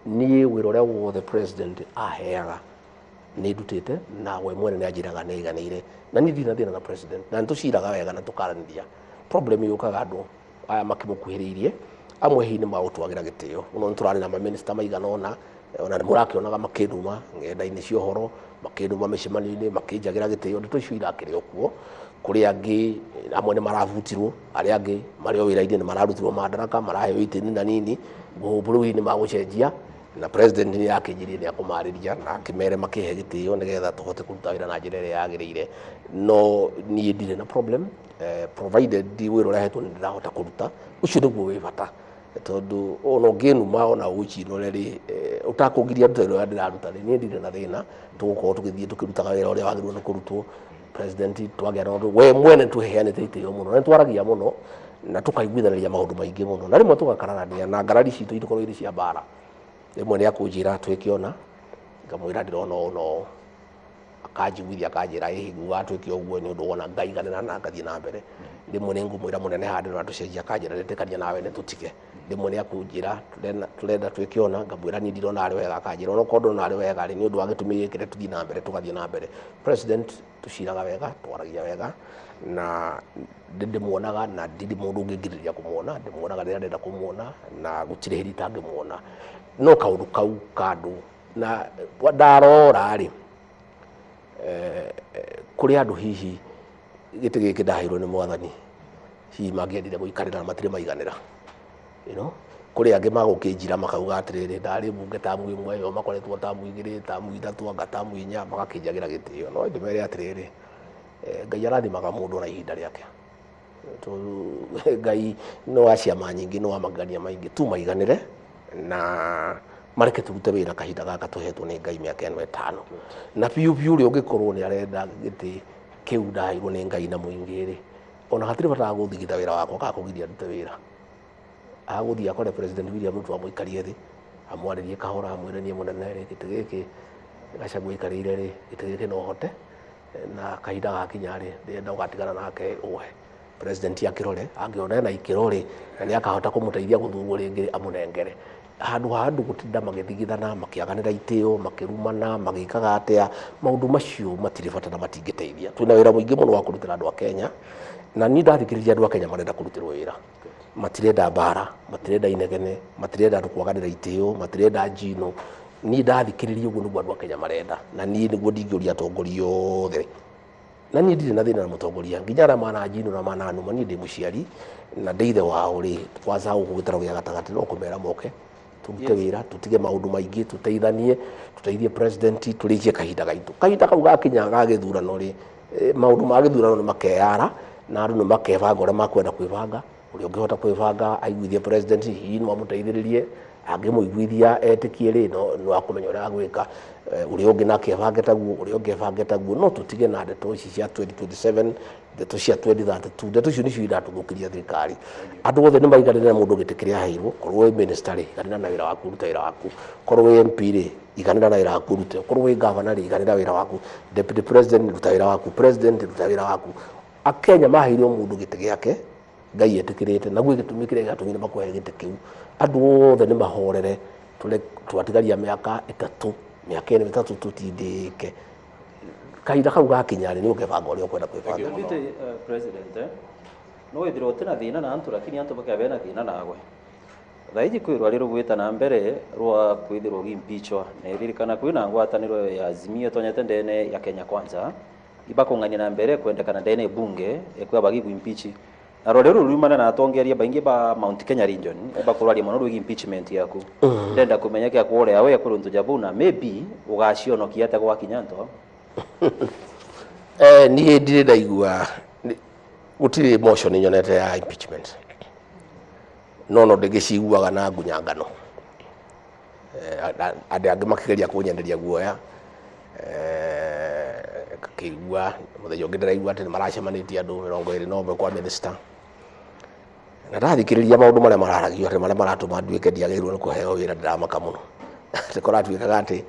Niĩ wĩra ũrĩa wothe president aheaga nĩ ndutĩte, na we mwene nĩ anjĩraga nĩ aiganĩire, na niĩ ndirĩ na thĩna na president, na nĩ tũciraga wega na tũkaranĩria. Problem yũkaga andũ aya makĩmũkuhĩrĩirie, amwe hihi nĩ magũtwagĩra gĩtĩo mũno. Nĩ tũrarĩ na mamĩnĩsta maigana ũna, ona nĩ mũrakĩonaga makĩnduma ng'enda-inĩ cia ũhoro, makĩnduma mĩcemanio-inĩ, makĩnjagĩra gĩtĩo. Ndeto icio irakĩrĩ o kuo. Kũrĩ angĩ amwe nĩ marabutirwo, arĩa angĩ marĩ o wĩra-inĩ nĩ mararutirwo madaraka, maraheo itĩ na nini. Ngũhũmbũ rĩu hihi nĩ magũcenjia, na president nĩ akĩnjĩrire nĩ akũmarĩria na akĩmere makĩhe gĩtĩo nĩgetha tũhote kũruta wĩra na njĩra ĩrĩa yagĩrĩire. No niĩ ndirĩ na problem, provided wĩra ũrĩa hetwo nĩ ndĩrahota kũruta, ũcio nĩguo wĩ bata, tondũ ona ũngĩnuma ona ũgũcinũre rĩ, ũtakũngiria ndute wĩra ũrĩa ndĩraruta rĩ, niĩ ndirĩ na thĩna. Tũgũkorwo tũgĩthiĩ tũkĩrutaga wĩra ũrĩa wagĩrĩirwo nĩ kũrutwo. President twagĩa na ũndũ, we mwene tũheanĩte itĩo mũno, na nĩtwaragia mũno na tũkaiguithanĩria maũndũ maingĩ mũno, na rĩmwe tũgakararania, na ngarari citũ itikorwo irĩ cia mbara. Rĩmwe nĩ akũnjĩra twĩke ũna, ngamwĩra ndĩrona ũũ na ũũ, akanjiguithia akanjĩra ĩĩ nguga twĩke ũguo nĩ ũndũ wona, ngaiganĩra na ngathiĩ na mbere. Rĩmwe nĩ ngũmwĩra mũnene handũ na tũcenjia, akanjĩra ndetĩkania nawe nĩ tũtige. Rĩmwe nĩ akũnjĩra tũrenda twĩke ũna, ngamwĩra niĩ ndirona arĩ wega, akanjĩra onokorwo ndona arĩ wega rĩ, nĩ ũndũ wa gĩtũmi gĩkĩ reke tũthiĩ na mbere, tũgathiĩ na mbere. President tũciraga wega, twaragia wega, na ndĩmuonaga na ndirĩ mũndũ ũngĩngirĩrĩria kũmuona. Ndĩmuonaga rĩrĩa ndĩrenda kũmuona na gũtirĩ hĩndĩ itangĩmuona. No kaũndũ kau kandũ na ndarora rĩ, kũrĩ andũ hihi gĩtĩ gĩkĩ ndaheirwo nĩ mwathani hihi mangĩendire gũikarĩra na matirĩ maiganĩra, kũrĩ angĩ magũkĩnjira makauga atĩrĩrĩ, ndarĩ mbunge tamu ĩmwe yo makoretwo tamu igĩrĩ, tamu ithatũ, anga tamu inya, magakĩnjagĩra gĩtĩo. No ndĩmere atĩrĩrĩ, Ngai arathimaga mũndũ na ihinda rĩake, tondũ Ngai nĩ wa ciama nyingĩ, nĩ wa magegania maingĩ. Tu maiganĩre na mareke tũrute wĩra kahinda gaka tũhetwo nĩ Ngai mĩaka ĩno 5, na biũ biũ ũrĩa ũngĩkorwo nĩ arenda gĩtĩ kĩu ndaheirwo nĩ Ngai na mũingĩ rĩ, Ona hatirĩ bata wa gũthigitha wĩra wakwa kana kũgiria ndute wĩra. Agũthiĩ akore President William Ruto, amũikarie thĩ, amwarĩrie kahora, amwĩre niĩ mũnene rĩ, gĩtĩ gĩkĩ Gachagua aikarĩire rĩ, gĩtĩ gĩkĩ no hote, na kahinda gakinya rĩ, ndĩrenda ũgatigana nake ũhe president akĩrore, angĩona ena ikĩro rĩ, na nĩ akahota kũmũteithia gũthurwo rĩngĩ, amũnengere. Handũ ha andũ gũtinda magĩthigithana, makĩaganĩra itĩo, makĩrumana, magĩkaga atĩa, maũndũ macio matirĩ bata na matingĩteithia. Twĩna wĩra mũingĩ mũno wa kũrutĩra andũ a Kenya, na niĩ ndathikĩrĩria andũ a Kenya marenda kũrutĩrwo wĩra, matirenda mbara, matirenda inegene, matirenda andũ kwaganĩra itĩo, matirenda njino. Niĩ ndathikĩrĩria ũguo nĩguo andũ a Kenya marenda, na niĩ nĩguo ndingĩũria atongoria othe, na niĩ ndirĩ na thĩna na mũtongoria, nginya arĩa mananjino na mananuma. Niĩ ndĩ mũciari na ndĩ ithe wao rĩ, kwanza gũkũ gĩtaro gĩa gatagatĩ, no kũmera moke tũrute wĩra, tũtige maũndũ maingĩ, tũteithanie, tũteithie president, tũrĩkie kahinda gaitũ. Kahinda kau gakinya ga gĩthurano rĩ, maũndũ ma gĩthurano nĩ makeyara na andũ nĩ makebanga ũrĩa makwenda kwĩbanga. Ũrĩa ũngĩhota kwĩbanga aiguithie president, hihi no amũteithĩrĩrie, angĩmũiguithia etĩkie rĩ, no akũmenya ũrĩa agwĩka. Ũrĩa ũngĩ nake ebange taguo, ũrĩa ũngĩ ebange taguo. No tũtige na ndeto ici cia 2027, ndeto cia 2032. Ndeto icio nĩcio iratũthũkĩria thirikari. Andũ othe nĩ maiganĩre na mũndũ gĩtĩ kĩrĩa aheirwo. Korwo wĩ minister rĩ, iganĩra na wĩra waku, ruta wĩra waku. Korwo wĩ MP rĩ, iganĩra na wĩra waku, rute. Korwo wĩ governor rĩ, iganĩra wĩra waku. Deputy president, ruta wĩra waku. President, ruta wĩra waku. Akenya maheirwo mũndũ gĩtĩ gĩake Ngai etĩkĩrĩte, naguo gĩtũmi kĩrĩa gĩatũmire makũhe gĩtĩ kĩu. Andũ othe nĩ mahorere, twatigaria mĩaka 3, mĩaka 2 3, tũtindĩke. Kahinda kau gakinya rĩ, nĩ ũkebanga ũrĩa ũkwenda kwĩbanga. Deputy President, no withirwo utina thina na antu, lakini antu bakabea na thina nawe. Thaiji kwĩ rwari rũgwĩta na mbere rwa kwithirwo gimpichwa, na iririkana kwina ngwatanĩro ya Azimio tonyete ndene ya Kenya Kwanza ibakũng'ania na mbere kwendekana ndene bunge ekwa bagi impeach, na rwari rũu rumana na atongoria baingi ba Mount Kenya region ibakũraria mũno rwĩgiĩ impeachment yaku. Ndenda kũmenya kĩa kuorea we kũrĩ ntu jabu, na maybe ũgacionokia atĩa gwakinya nto. Niĩ ndirĩ ndaigua, gũtirĩ motion nyonete ya impeachment, no ndĩgĩciguaga na ngunyangano. Andũ angĩ makĩgeria kũnyenderia guoya. Ngakĩigua mũthenya ũngĩ ndĩraigua atĩ nĩ maracemanĩtie andũ 21 kwa minister, na ndathikĩrĩria maũndũ marĩa mararagio, atĩ marĩa maratũma nduĩke ndiagĩrĩirwo nĩ kũheo wĩra, ndĩramaka mũno. Atĩ kũratuĩkaga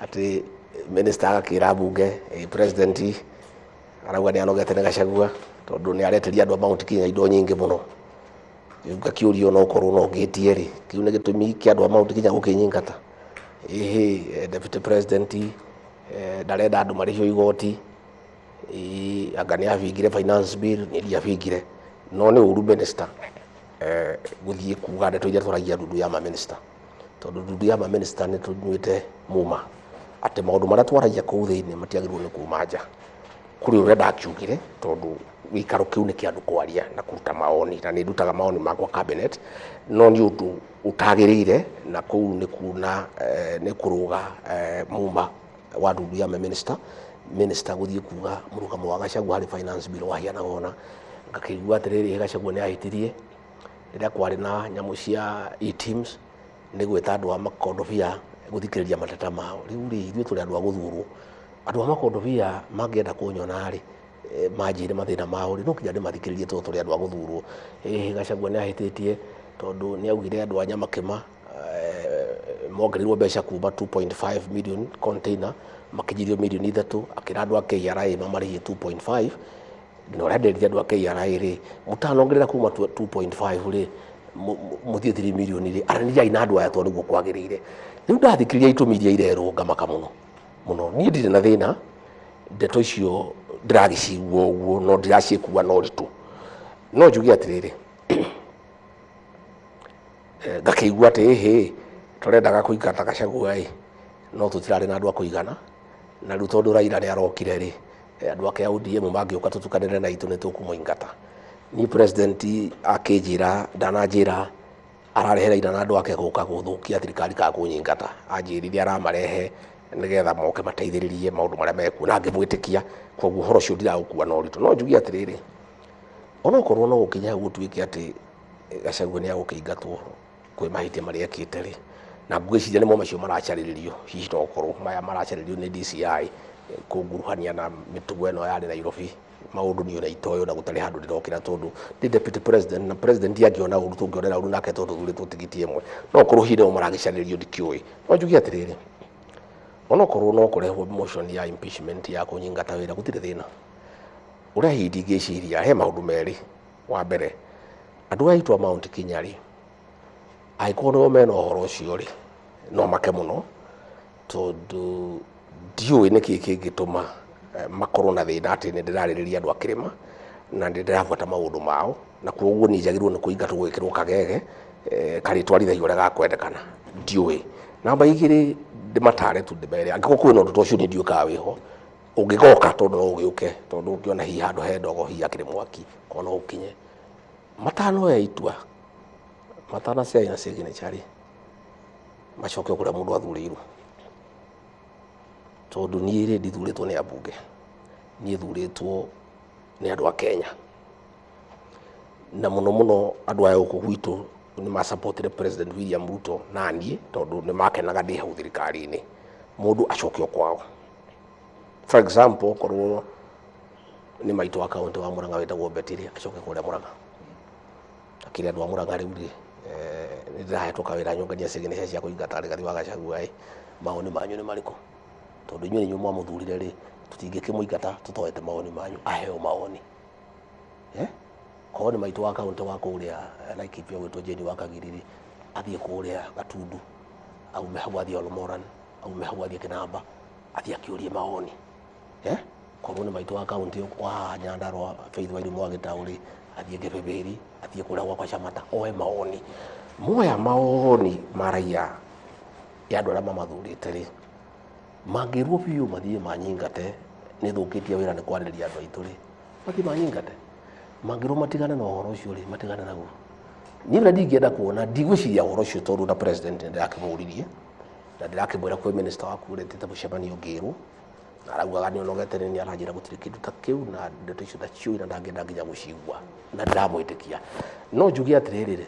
atĩ minister agakĩra mbunge, president arauga nĩ anogete nĩ Gachagua tondũ nĩ areteria andũ a Mount Kenya indo nyingĩ mũno. Rĩu ngakĩũrio, no korwo no ngĩtie rĩ, kĩu nĩ gĩtũmi kĩa andũ a Mount Kenya gũkĩnyingata? Ĩhĩ, deputy president ndarenda andũ marĩhio igoti. Anga nĩ abingire finance bill, nĩ ndiabingire. No nĩ ũru minister gũthiĩ kuga ndeto iria twaragia ndundu ya maminista, tondũ ndundu ya maminista nĩ tũnyuĩte muma atĩ maũndũ marĩa twaragia kũu thĩinĩ matiagĩrĩirwo nĩ kuma nja. Kũrĩ ũrĩa ndakiugire, tondũ gĩikaro kĩu nĩ kĩa andũ kwaria na kũruta maoni, na nĩ ndutaga maoni makwa cabinet, no nĩ ũndũ ũtagĩrĩire, na kũu nĩ kuna nĩ kũrũga muma wa ndundu ya maminista, minister gũthiĩ kuga mũrũgamo wa Gachagua harĩ finance bill wahianaga ũna. Ngakĩigua atĩrĩrĩ, Gachagua nĩ ahĩtirie rĩrĩa kwarĩ na nyamũ cia e-teams nĩ gwĩta andũ a makondobia gũthikĩrĩria mateta mao. Rĩu rĩ, ithuĩ tũrĩ andũ a gũthurwo, andũ a makondobia mangĩenda kũnyona rĩ, manjĩre mathĩna mao rĩ, no nginya ndĩmathikĩrĩrie tondũ tũrĩ andũ a gũthurwo. Gachagua nĩ ahĩtĩtie tondũ nĩ augire andũ a Nyamakĩma mongereirwo mbeca kuma 2.5 million container makinyirio mirioni 3, akĩra andũ a KRA mamarĩhie 2.5, na ũrĩa nderire andũ a KRA rĩ, mũtanongerera kuma 2.5 rĩ, mũthiĩ 3 milioni rĩ, aranĩriai na andũ aya tondũ nĩguo kwagĩrĩire. Rĩu ndathikĩrĩria itũmi iria irerwo, ngamaka mũno mũno. Niĩ ndirĩ na thĩna, ndeto icio ndĩragĩcigua ũguo, no ndĩraciĩkua na ũritũ. No njuge atĩrĩrĩ, ngakĩigua atĩ ĩhĩ, tũrendaga kũingata Gachagua ĩ, no tũtirarĩ na andũ a kũigana, na rĩu tondũ Raila nĩ arokire rĩ, andũ ake a ODM mangĩũka tũtukanĩre na itũ nĩ tũkũmũingata. Niĩ president akĩnjĩra, ndananjĩra ararehe Raila na andũ ake gũka gũthũkia thirikari kana kũnyingata. Anjĩrire aramarehe nĩgetha moke mateithĩrĩrie maũndũ marĩa mekuo, na ngĩmwĩtĩkia. Koguo ũhoro ũcio ndiraũkua na ũritũ. No njuge atĩrĩrĩ, onokorwo no gũkinya hau gũtuĩke atĩ Gachagua nĩ agũkĩingatwo kwĩ mahĩtia marĩa ekĩte rĩ, na ngwĩciria nĩmo macio maracarĩrĩrio, hihi no gũkorwo maya maracarĩrĩrio nĩ DCI Kũnguruhania na mĩtugo ĩno yarĩ Nairobi maũndũ niĩ ona itoyo na gũtarĩ handũ ndĩrokĩra tondũ ndĩ deputy president na president angĩona ũru tũngĩonera ũru nake tondũ tũthurĩtwo tigiti ĩmwe no korwo hihi nĩo maragĩcarĩrio ndikĩũĩ. No njuge atĩrĩrĩ, onokorwo no kũrehwo motion ya impeachment ya kũnyingata wĩra gũtirĩ thĩna. Ũrĩa hihi ndingĩciria he maũndũ merĩ. Wa mbere, andũ aya aitũ a Mount Kenya rĩ, angĩkorwo nĩo mena ũhoro ũcio rĩ, no make mũno tondũ ndiũĩ nĩkĩ kĩngĩtũma makorwo na thĩna atĩ nĩ ndĩrarĩrĩria andũ a kĩrĩma na nĩ ndĩrabuata maũndũ mao, na koguo niĩ njagĩrĩirwo nĩ kũingatwo gwĩkĩrwo kagege karĩtwarithagia ũrĩa gakwendekana. Ndiũĩ. Namba igĩrĩ, ndĩmatare tu ndĩmere angĩkorwo kwĩna ũndũ ta ũcio niĩ ndiũĩ kana wĩho, ũngĩgoka tondũ no ũgĩũke, tondũ ũngĩona hihi handũ he ndogo hihi hakĩrĩ mwaki korwo no ũkinye. Matanoya itua, matanacaina na signature rĩ, macoke o kũrĩa mũndũ athurĩirwo. Tondũ niĩ rĩ ndithurĩtwo nĩ ambunge, niĩ thurĩtwo nĩ andũ a Kenya. Na mũno mũno andũ aya gũkũ gwitũ nĩ masupportire President William Ruto na niĩ tondũ nĩ makenaga ndĩ hau thirikari-inĩ. Mũndũ acoke o kwao. For example, korwo nĩ maitũ wa kaũntĩ wa Murang'a wĩtagwo Betty rĩ, acoke kũrĩa Murang'a. Akĩrĩ andũ a Murang'a rĩu rĩ, nĩ ndĩrahetwo kawĩra nyũngania signature cia kũingata Rigathi wa Gachagua ĩ, mawoni manyu nĩ marĩkũ? Tondũ inyuĩ nĩ inyuĩ mwamũthurire rĩ, tũtingĩkĩmũingata tũtoete mawoni manyu, aheo mawoni. Korwo nĩ maitũ wa kaũntĩ wa kũrĩa Laikipia gwĩtwo Jane wa Kagiri rĩ, athiĩ kũrĩa Gatundu, aume hau athiĩ Olmoran, aume hau athiĩ Kinamba, athiĩ akĩũrie mawoni. Korwo nĩ maitũ wa kaũntĩ wa Nyandarua Faith Wairimu wa Gĩtaũ rĩ, athiĩ Kĩbĩbĩri, athiĩ kũrĩa gwakwa Camata, oe mawoni. Moya mawoni ma raia ya andũ arĩa mamathurĩte rĩ, mangĩrwo biũ mathiĩ manyingate nĩ thũkĩtie wĩra nĩ kwarĩrĩria andũ aitũ rĩ, mathiĩ manyingate. Mangĩrwo matigane na ũhoro ũcio rĩ, matigane naguo. Niĩ ũrĩa ndingĩenda kuona, ndigwĩciria ũhoro ũcio tondũ na president nĩ ndĩrakĩmũririe na ndĩrakĩmwĩra kwĩ minister waku ũretĩte mũcemanio ngĩrwo, na araugaga nĩ onogete nĩ aranjĩra gũtirĩ kĩndũ ta kĩu na ndeto icio ndaciũĩ na ndangĩenda nginya gũcigua na ndĩramwĩtĩkia. No njuge atĩrĩrĩ,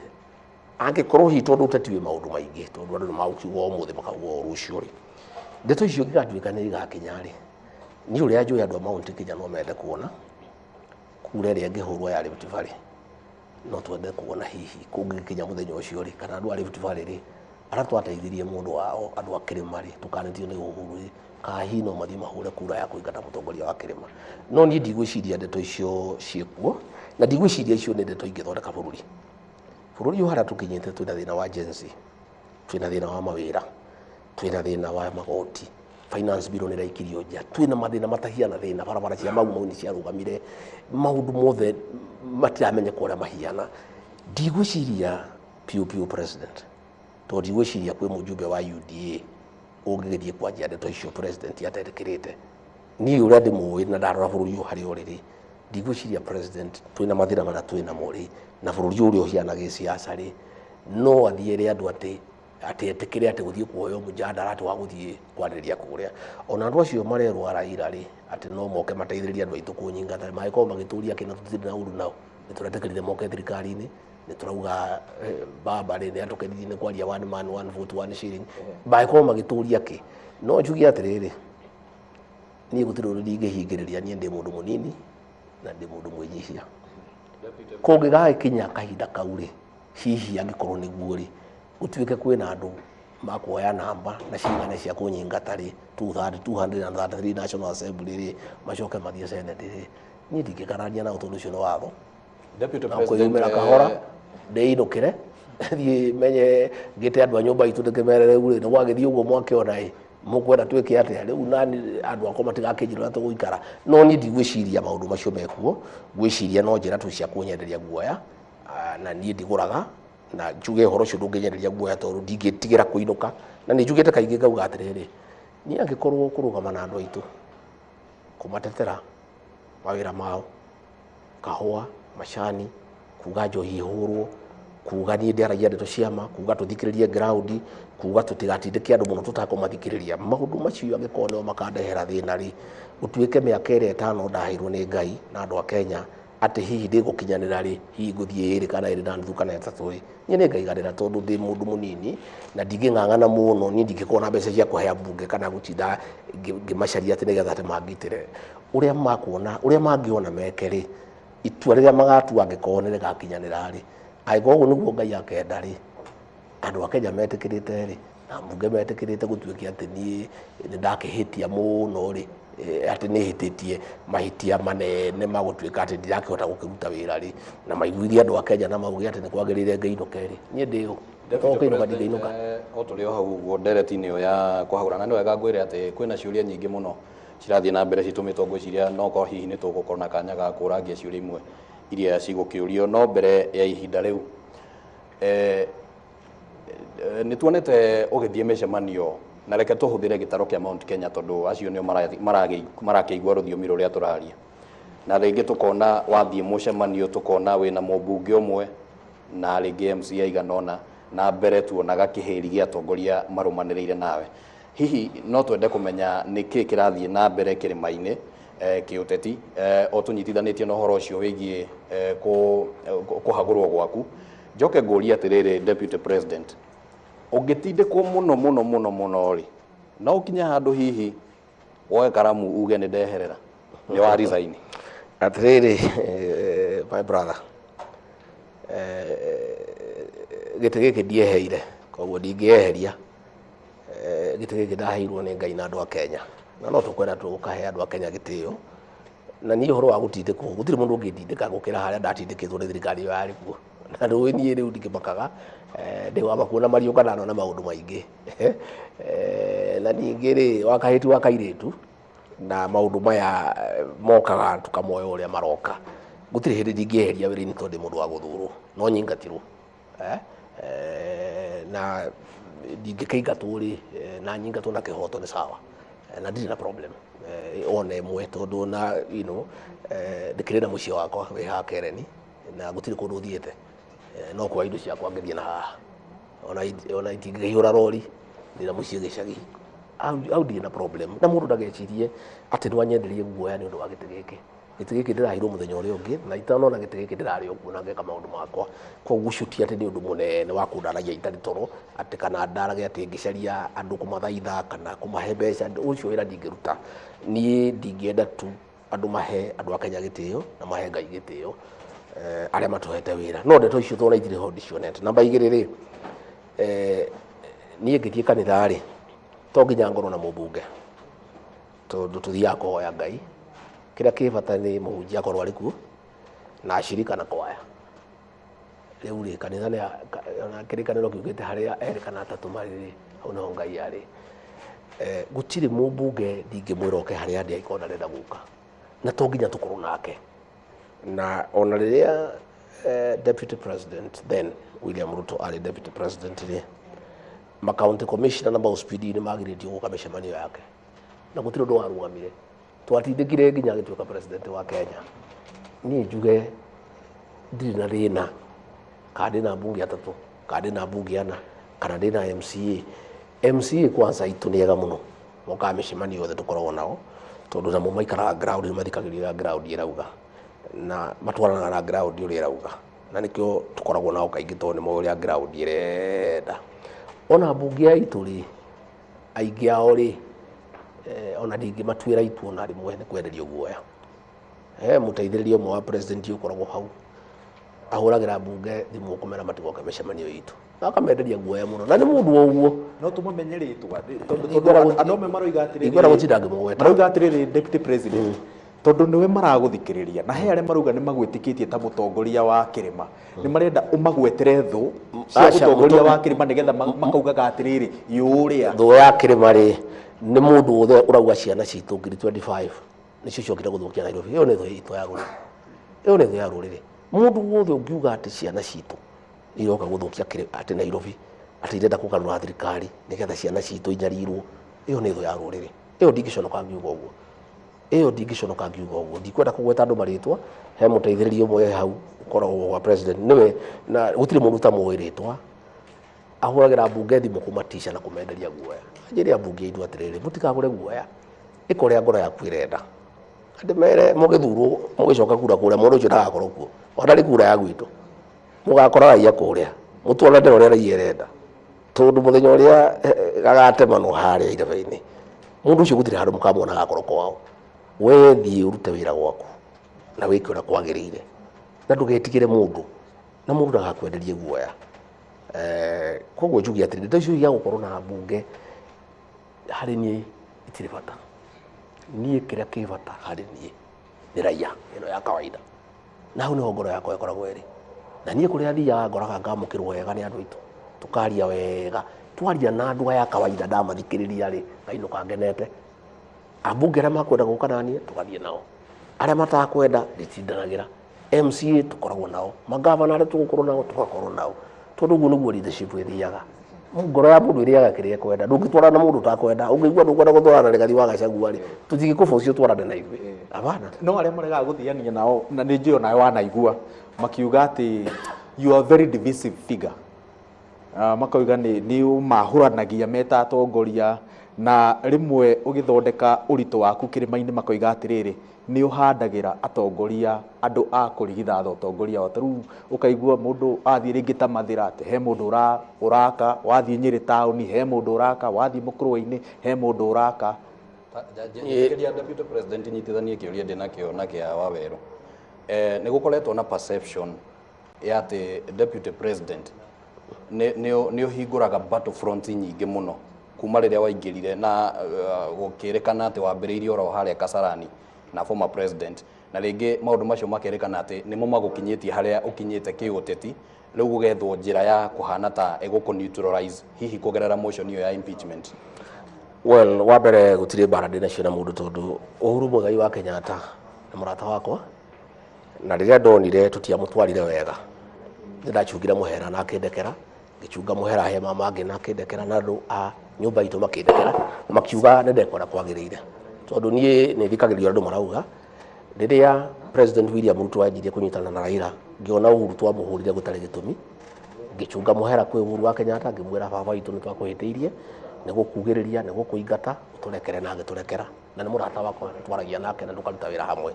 angĩkorwo hihi tondũ ũteti wĩ maũndũ maingĩ, tondũ andũ nĩ magũkiuga ũmũthĩ makauga o rũciũ rĩ, ndeto icio ingĩgatuĩka nĩ igakinya rĩ, niĩ ũrĩa njũĩ andũ a Mount Kenya no mende kuona kura ĩrĩa ĩngĩhũrwo ya Rift Valley, no twende kuona hihi kũngĩkinya mũthenya ũcio rĩ, kana andũ a Rift Valley rĩ, arĩa twateithirie mũndũ wao andũ a kĩrĩma rĩ, tũkanĩtio nĩ Uhuru rĩ, kana hihi no mathiĩ mahũre kura ya kũingata mũtongoria wa kĩrĩma. No niĩ ndigwĩciria ndeto icio ciĩkuo, na ndigwĩciria icio nĩ ndeto ingĩthondeka bũrũri. Bũrũri ũyũ harĩa tũkinyĩte twĩna thĩna wa Gen Z, twĩna thĩna wa mawĩra, twĩna thĩna wa magoti, finance bill nĩ ĩraikirio nja, twĩna mathĩna matahiana thĩna, barabara cia Mau Mau nĩ ciarũgamire, maũndũ mothe matiramenyeka ũrĩa mahiana. Ndigwĩciria piũ piũ president, tondũ ndigwĩciria kwĩ mũjumbe wa UDA ũngĩgĩthiĩ kwanjia ndeto icio president atetĩkĩrĩte. Niĩ ũrĩa ndĩmũĩ na ndarora bũrũri ũyũ harĩa ũrĩ rĩ, ndigwĩciria president twĩna mathĩna marĩa twĩnamo rĩ, na bũrũri ũrĩa ũhiana gĩsiasa rĩ, no athiĩ ere andũ atĩ etĩkĩre atĩ gũthiĩ kuoywo mũjadara atĩ wa gũthiĩ kwarĩrĩria kũrĩa. Ona andũ acio marerwo a Raila rĩ, atĩ no moke mateithĩrĩrie andũ aitũ kũnyingata, mangĩkorwo magĩtũria kĩna tũtirĩ na ũru nao, nĩ tũretĩkĩrire moke thirikari-inĩ, nĩ tũrauga baba rĩ, nĩ atũkenirie nĩ kwaria one man one vote one shilling, mangĩkorwo magĩtũria kĩ. No njuge atĩrĩrĩ, niĩ gũtirĩ ũndũ ndingĩhingĩrĩria, niĩ ndĩ mũndũ mũnini na ndĩ mũndũ mwĩnyihia. Kũngĩgagĩkinya kahinda kau rĩ, hihi angĩkorwo nĩguo rĩ, gũtuĩke kwĩna andũ makuoya namba na cigana cia kũnyingata rĩ, 233 National Assembly rĩ, macoke mathiĩ Senate rĩ, niĩ ndingĩkarania nao tondũ ũcio nĩ watho. Deputy Na President, kwĩyumĩra kahora, ndĩinũkĩre, thiĩ menye ngĩte andũ a nyũmba itũ ndĩkĩmere rĩu rĩ, nĩ gwagĩthiĩ ũguo mwakĩona ĩ, mũkwenda twĩke atĩa rĩu nani andũ akwa matigakĩnjĩra ũrĩa tũgũikara. No niĩ ndigwĩciria maũndũ macio mekuo, ngwĩciria no njĩra tu cia kũnyenderia guoya, na niĩ ndigũraga, na njuge ũhoro ũcio ndũngĩnyenderia guoya tondũ ndingĩtigĩra kũinũka. Na nĩ njugĩte kaingĩ ngauga atĩrĩrĩ, niĩ angĩkorwo kũrũgama na andũ aitũ, kũmatetera mawĩra mao, kahũa, macani, kuga njohi ihũrwo, kuga niĩ ndĩaragia ndeto cia ma, kuga tũthikĩrĩrie ground, kuga tũtigatindĩke andũ mũno tũtakũmathikĩrĩria. Maũndũ macio angĩkorwo nĩmo makandehera thĩna rĩ, gũtuĩke mĩaka ĩrĩa ĩtano ndaheirwo nĩ Ngai na andũ a Kenya, Atĩ hihi ndĩgũkinyanĩra rĩ, hihi ngũthiĩ ĩrĩ kana ĩrĩ na nuthu kana ĩtatũ rĩ, niĩ nĩ ngaiganĩra tondũ ndĩ mũndũ mũnini na ndingĩng'ang'ana mũno. Niĩ ndingĩkorwo na mbeca cia kũhe ambunge kana gũtinda ngĩmacaria atĩ nĩgetha atĩ mangitĩre. Ũrĩa makuona, ũrĩa mangĩona meke rĩ, itua rĩrĩa magatua angĩkorwo nĩ rĩgakinyanĩra rĩ, angĩkorwo ũguo nĩguo Ngai akenda rĩ, andũ a Kenya metĩkĩrĩte rĩ, na mbunge metĩkĩrĩte gũtuĩke atĩ niĩ nĩ ndakĩhĩtia mũno rĩ, atĩ nĩ hĩtĩtie mahĩtia manene ma gũtuĩka atĩ ndirakĩhota gũkĩruta wĩra rĩ, na maiguithie andũ a Kenya na mauge atĩ nĩ kwagĩrĩire ngĩinũke rĩ, niĩ ndĩ ũ? To kũinũka ndingĩinũka. O tũrĩ o hau ũguo ndereti-inĩ ĩyo ya kũhagũra, na nĩ wega ngwĩre atĩ kwĩna ciũria nyingĩ mũno cirathiĩ na mbere citũmĩtwo, ngwĩciria no korwo hihi nĩ tũgũkorwo na kanya ga kũrangia ciũria imwe iria cigũkĩũrio. No mbere ya ihinda rĩu, nĩ tuonete ũgĩthiĩ mĩcemanio, na reke tũhũthĩre gĩtaro kĩa Mount Kenya tondũ acio nĩo marakĩigua rũthiomi rũrĩa tũraria, na rĩngĩ tũkona wathiĩ mũcemanio tũkona wĩna mũmbunge ũmwe na rĩngĩ MCA aigana ũna, na mbere tuonaga kĩhĩri gĩa atongoria marũmanĩrĩire nawe. Hihi no twende kũmenya nĩkĩ kĩrathiĩ na mbere kĩrĩma-inĩ kĩũteti, o tũnyitithanĩtie na ũhoro ũcio wĩgiĩ kũhagũrwo gwaku. Njoke ngũrie atĩrĩrĩ, Deputy President, ũngĩtindĩkwo mũno mũno mũno mũno rĩ, no ũkinye handũ hihi woe karamu uge nĩ ndeherera, nĩ wa resign? Atĩrĩrĩ, my brother, gĩtĩ gĩkĩ ndieheire, koguo ndingĩeheria. Gĩtĩ gĩkĩ ndaheirwo nĩ Ngai na andũ a Kenya, na no tũkwenda tũkahe andũ a Kenya gĩtĩo. Na niĩ ũhoro wa gũtindĩkwo, gũtirĩ mũndũ ũngĩndindĩka gũkĩra harĩa ndatindĩkĩtwo nĩ thirikari ĩyo yarĩ kuo. Na rĩu niĩ rĩu ndikĩmakaga, ndĩ wa makuona mariũka na nona maũndũ maingĩ. Na ningĩ rĩ, wa kahĩti wa kairĩtu, na maũndũ maya mokaga tũkamoya ũrĩa maroka. Gũtirĩ hĩndĩ ndingĩeheria wĩra-inĩ tondũ ndĩ mũndũ wa gũthurwo, no nyingatirwo. Na ndingĩkĩingatwo rĩ, na nyingatwo na kĩhoto nĩ sawa. Na ndirĩ na problem ona ĩmwe tondũ na you know, ndĩkĩrĩ na mũciĩ wakwa wĩ haha Kereni, na gũtirĩ kũndũ thiĩte. No kuoya indo ciakwa ngĩthiĩ na haha, ona itingĩkĩihũra rori, ndĩna mũciĩ gĩcagi. Hau ndirĩ na problem. Na mũndũ ndagecirie atĩ no anyenderie guoya nĩ ũndũ wa gĩtĩ gĩkĩ. Gĩtĩ gĩkĩ ndĩraheirwo mũthenya ũrĩa ũngĩ, na itanona gĩtĩ gĩkĩ ndĩrarĩ o kuo na ngeka maũndũ makwa. Koguo ũcio ti atĩ nĩ ũndũ mũnene wa kũndaragia itarĩ toro, atĩ kana ndarage atĩ ngĩcaria andũ kũmathaitha kana kũmahe mbeca, ũcio wĩra ndingĩruta. Niĩ ndingĩenda tu andũ mahe andũ a Kenya gĩtĩo na mahe Ngai gĩtĩo, arĩa matũhete wĩra. No ndeto icio tondũ itirĩ ho ndicionete. Namba igĩrĩ rĩ, niĩ ngĩthiĩ kanitha rĩ, to nginya ngorwo na mũmbunge, tondũ tũthiaga kũhoya Ngai. Kĩrĩa kĩ bata nĩ mũhunjia akorwo arĩ kuo na acirika na kwaya. Rĩu rĩ, kanitha nĩ ona kĩrĩkanĩro kiugĩte harĩa erĩ kana atatũ marĩ rĩ, hau nĩho Ngai arĩ. Gũtirĩ mũmbunge ndingĩmwĩra oke harĩa ndĩ angĩkorwo ndarenda gũka, na to nginya tũkorwo nake. Na ona rĩrĩa Deputy President then William Ruto arĩ Deputy President rĩ, ma county commissioner na maũspidi nĩ magirĩtio gũka mĩcemanio yake, na gũtirĩ ũndũ warũgamire. Twatindĩkire nginya agĩtuĩka president wa Kenya. Niĩ njuge ndirĩ na thĩna, kana ndĩna mbunge atatũ, kana ndĩna mbunge ana, kana ndĩna MCA. MCA kwanza itũ nĩ ega mũno, mokaga mĩcemanio yothe tũkoragwo nao, tondũ namo maikaraga ground, nĩ mathikagĩrĩria ground ĩrauga, na matwaranaga na ground ũrĩa ĩrauga, na nĩkĩo tũkoragwo nao kaingĩ tondũ nĩ moĩ ũrĩa ground ĩrenda. Ona mbunge ya itũ rĩ, aingĩ ao rĩ, ona ndingĩmatuĩra itua ona rĩmwe nĩ kwenderio guoya. He mũteithĩrĩria ũmwe wa president ũkoragwo hau, ahũragĩra mbunge thimũ kũmera matigoke mĩcemanio itũ, na akamenderia guoya mũno, na nĩ mũndũ o ũguo. No tũmamenye rĩtwa tondũ Ingĩenda andũ amwe maroiga atĩrĩrĩ, ingĩenda gũtinda ngĩmũgweta. Marauga atĩrĩrĩ, Deputy President, tondũ nĩwe maragũthikĩrĩria, na he arĩa marauga nĩ magwĩtĩkĩtie ta mũtongoria wa kĩrĩma, nĩ marenda ũmagwetere thũ cia Aca, mũtongoria wa kĩrĩma, nĩgetha makaugaga atĩrĩrĩ, yũrĩa thũ ya kĩrĩma rĩ, nĩ mũndũ wothe ũrauga ciana citũ ngiri 25 nĩcio ciokire gũthũkia Nairobi. Ĩyo nĩ thũ itũ ya rũrĩrĩ, ĩyo nĩ thũ ya rũrĩrĩ. Mũndũ wothe ũngiuga atĩ ciana citũ iroka gũthũkia atĩ Nairobi, atĩ irenda kũgarũra thirikari nĩgetha ciana citũ inyarirwo, ĩyo nĩ thũ ya rũrĩrĩ. Ĩyo ndingĩconoka ngiuga ũguo, ĩyo ndingĩconoka ngiuga ũguo. Ndikwenda kũgweta andũ marĩtwa, he mũteithĩrĩria ũmwe hau ũkoragwo wa president nĩwe, na gũtirĩ mũndũ ũtamũĩ rĩtwa, ahũragĩra mbunge thimũ kũmatica na kũmenderia guoya. Njĩre ambunge aitũ atĩrĩrĩ, mũtikagũre guoya, ĩka ũrĩa ngoro yaku ĩrenda. Ndĩmere mũgĩthurwo mũgĩcoka kura kũrĩa mũndũ ũcio ndagakorwo kuo. Ona nĩ kura ya gwitũ. Mũgakora raia kũrĩa. Mũtwarane ũrĩa raia ĩrenda. Tondũ mũthenya ũrĩa gagatemanwo harĩa irebe-inĩ, mũndũ ũcio gũtirĩ handũ mũkamwona agakorwo kwao. We thiĩ ũrute wĩra gwaku na wĩke ũrĩa kwagĩrĩire na ndũgetigĩre mũndũ na mũndũ ndagakwenderie guoya. Koguo njuge atĩrĩ, ndeto icio cia gũkorwo na mbunge harĩ niĩ itirĩ bata. Niĩ kĩrĩa kĩ bata harĩ niĩ nĩ raia ĩno ya kawaida, na hau nĩho ngoro yakwa ĩkoragwo ĩrĩ. Na niĩ kũrĩa thiaga ngoraga ngamũkĩrwo wega nĩ andũ aitũ, tũkaria wega, twaria na andũ aya kawaida ndamathikĩrĩria rĩ, ngainũka ngenete. Ambunge arĩa makwenda gũka naniĩ tũgathiĩ nao, arĩa matakwenda nditindanagĩra. MCA tũkoragwo nao, magavana arĩa tũgũkorwo nao tũgakorwo nao, tondũ ũguo nĩguo leadership ĩthiaga. Ngoro ya mũndũ ĩrĩaga kĩrĩa ĩkwenda, ndũngĩtwarana na mũndũ ũtakwenda. Ũngĩigua ndũkwenda gũtwarana na Rigathi wa Gachagua rĩ, tũtingĩkũforce ũtwarane na ithuĩ, hapana. No arĩa maregaga gũthiania nao, na nĩ njũĩ onawe wanaigua makiuga atĩ you are a very divisive figure. Makauga nĩ ũmahũranagia meta atongoria, na rĩmwe ũgĩthondeka ũritũ waku kĩrĩma-inĩ makoiga atĩrĩrĩ, nĩ ũhandagĩra atongoria andũ a kũrigithatha ũtongoria wao. Ta rĩu ũkaigua mũndũ athiĩ rĩngĩ ta Mathĩra atĩ he mũndũ ũraka, wathiĩ Nyĩrĩ taũni he mũndũ ũraka, wathiĩ Mũkũrwe-inĩ he mũndũ ũraka. Njĩtĩkĩria Deputy President nyitithanie kĩũria ndĩ nakĩo na kĩa Wawerũ. Nĩ gũkoretwo na perception ya atĩ Deputy President nĩ ũhingũraga battlefront nyingĩ mũno kuma rĩrĩa waingĩrire, na gũkĩrĩkana atĩ wambĩrĩirie oro harĩa Kasarani na former president, na rĩngĩ maũndũ macio makerĩkana atĩ nĩmo magũkinyĩtie harĩa ũkinyĩte kĩũteti. Rĩu gũgethwo njĩra ya kũhana ta ĩgũkũ neutralize hihi kũgerera motion ĩyo ya impeachment. Well, wa mbere gũtirĩ mbara ndĩ nacio na mũndũ, tondũ Uhuru Muigai wa Kenyatta nĩ mũrata wakwa, na rĩrĩa ndonire tũtiamũtwarire wega nĩ ndacungire mũhera na akĩndekera, ngĩcunga mũhera he mama angĩ na akĩndekera, na andũ a nyũmba itũ makĩndekera, makiuga nĩ ndekora kwagĩrĩire, tondũ niĩ nĩ thikagĩrĩria andũ marauga. Rĩrĩa President William Ruto anjirie kũnyitana na Raila, ngĩona Uhuru twamũhũrire gũtarĩ gĩtũmi, ngĩcunga mũhera kwĩ Uhuru wa Kenyatta, ngĩmwĩra baba witũ nĩ twakũhĩtĩirie, nĩ gũkugĩrĩria, nĩ gũkũingata, ũtũrekere, na agĩtũrekera, na nĩ mũrata wakwa, twaragia nake na tũkaruta wĩra hamwe.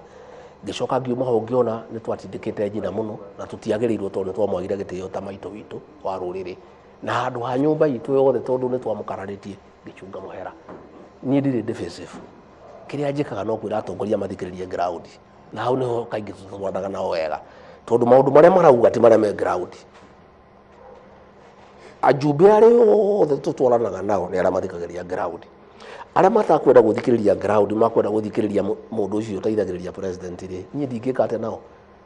Ngĩcoka ngiuma ho ngĩona nĩ twatindĩkĩte nyina mũno na tũtiagĩrĩirwo, tondũ nĩ twamwagire gĩtĩo ta maitũ witũ wa rũrĩrĩ na handũ ha nyũmba itũ yothe, tondũ nĩ twamũkararĩtie. Ngĩcunga mũhera. Niĩ ndirĩ defensive, kĩrĩa njĩkaga no kwĩra atongoria mathikĩrĩrie ground, na hau nĩho kaingĩ tũtwaranaga nao wega, tondũ maũndũ marĩa marauga ti marĩa me ground. Ajumbe arĩa othe tũtwaranaga nao nĩ arĩa mathikagĩrĩria ground. Arĩa matakwenda gũthikĩrĩria ground, makwenda gũthikĩrĩria mũndũ ũcio ũteithagĩrĩria president rĩ, niĩ ndingĩka atĩa nao,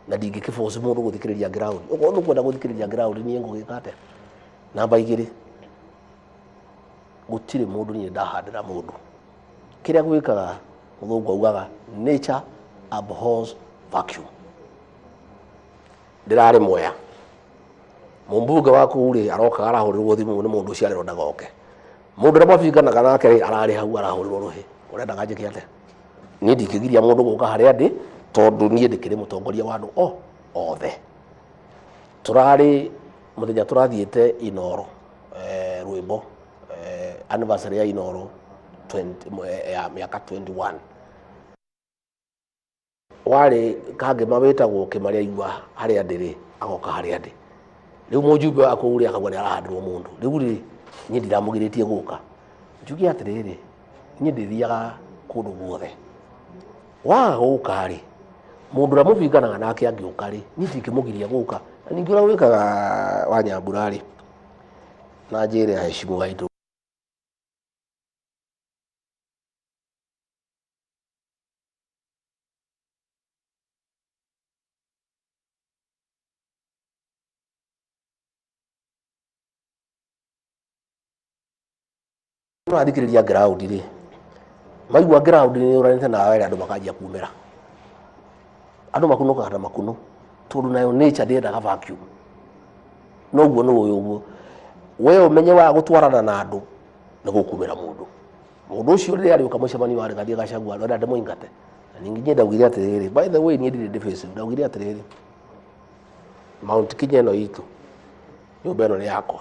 na ndingĩkĩforce mũndũ gũthikĩrĩria ground. Okorwo nĩũkwenda gũthikĩrĩria ground, niĩ ngũgĩka atĩa? Namba igĩrĩ, gũtirĩ mũndũ niĩ ndahandĩra mũndũ. Kĩrĩa gwĩkaga, mũthũngũ augaga nature abhors vacuum. Ndĩrarĩ Mwea, mũmbunge wa kũu rĩ arokaga arahũrĩrwo thimũ nĩ mũndũ ũcio arerwo ndagoke, mũndũ ũrĩa mabinganaga nake rĩ ararĩ hau arahũrĩrwo rũhĩ. Ũrendaga njĩke atĩa? Niĩ ndingĩgiria mũndũ gũka harĩa ndĩ, tondũ niĩ ndĩkĩrĩ mũtongoria wa andũ o othe. Tũrarĩ mũthenya tũrathiĩte Inoro, rwĩmbo, anniversary ya Inoro 20, ya mĩaka 21, warĩ kangĩma wĩtagwo Kĩmarĩa, aigua harĩa ndĩ rĩ agoka harĩa ndĩ. Rĩu mũjumbe wa kũu rĩ akauga nĩ arahandĩrwo mũndũ. Rĩu rĩ niĩ ndiramũgirĩtie gũka. Njuge atĩrĩrĩ, niĩ ndĩthiaga kũndũ guothe. Waga gũka rĩ, mũndũ ũrĩa mũbinganaga nake angĩũka rĩ, niĩ ndingĩmũgiria gũka. Na ningĩ ũrĩa wĩkaga wa Nyambura rĩ, na njĩre aheshimu aitũ. Ũrathikĩrĩria ground rĩ, maigua ground nĩ ũranĩte nawe rĩ, andũ makanjia kumĩra, andũ makunũkaga na makunũ, tondũ nayo nature ndĩendaga vacuum. Noguo nĩ ũyũ ũguo we ũmenye wa gũtwarana na andũ nĩ gũkumĩra mũndũ. Mũndũ ũcio rĩrĩa arĩũka mũcemanio wa Rigathi Gachagua, arenda ndĩmũingate. Na ningĩ niĩ ndaugire atĩrĩrĩ, by the way, niĩ ndirĩ defensive, ndaugire atĩrĩrĩ, Mount Kenya ĩno itũ, nyũmba ĩno nĩ yakwa.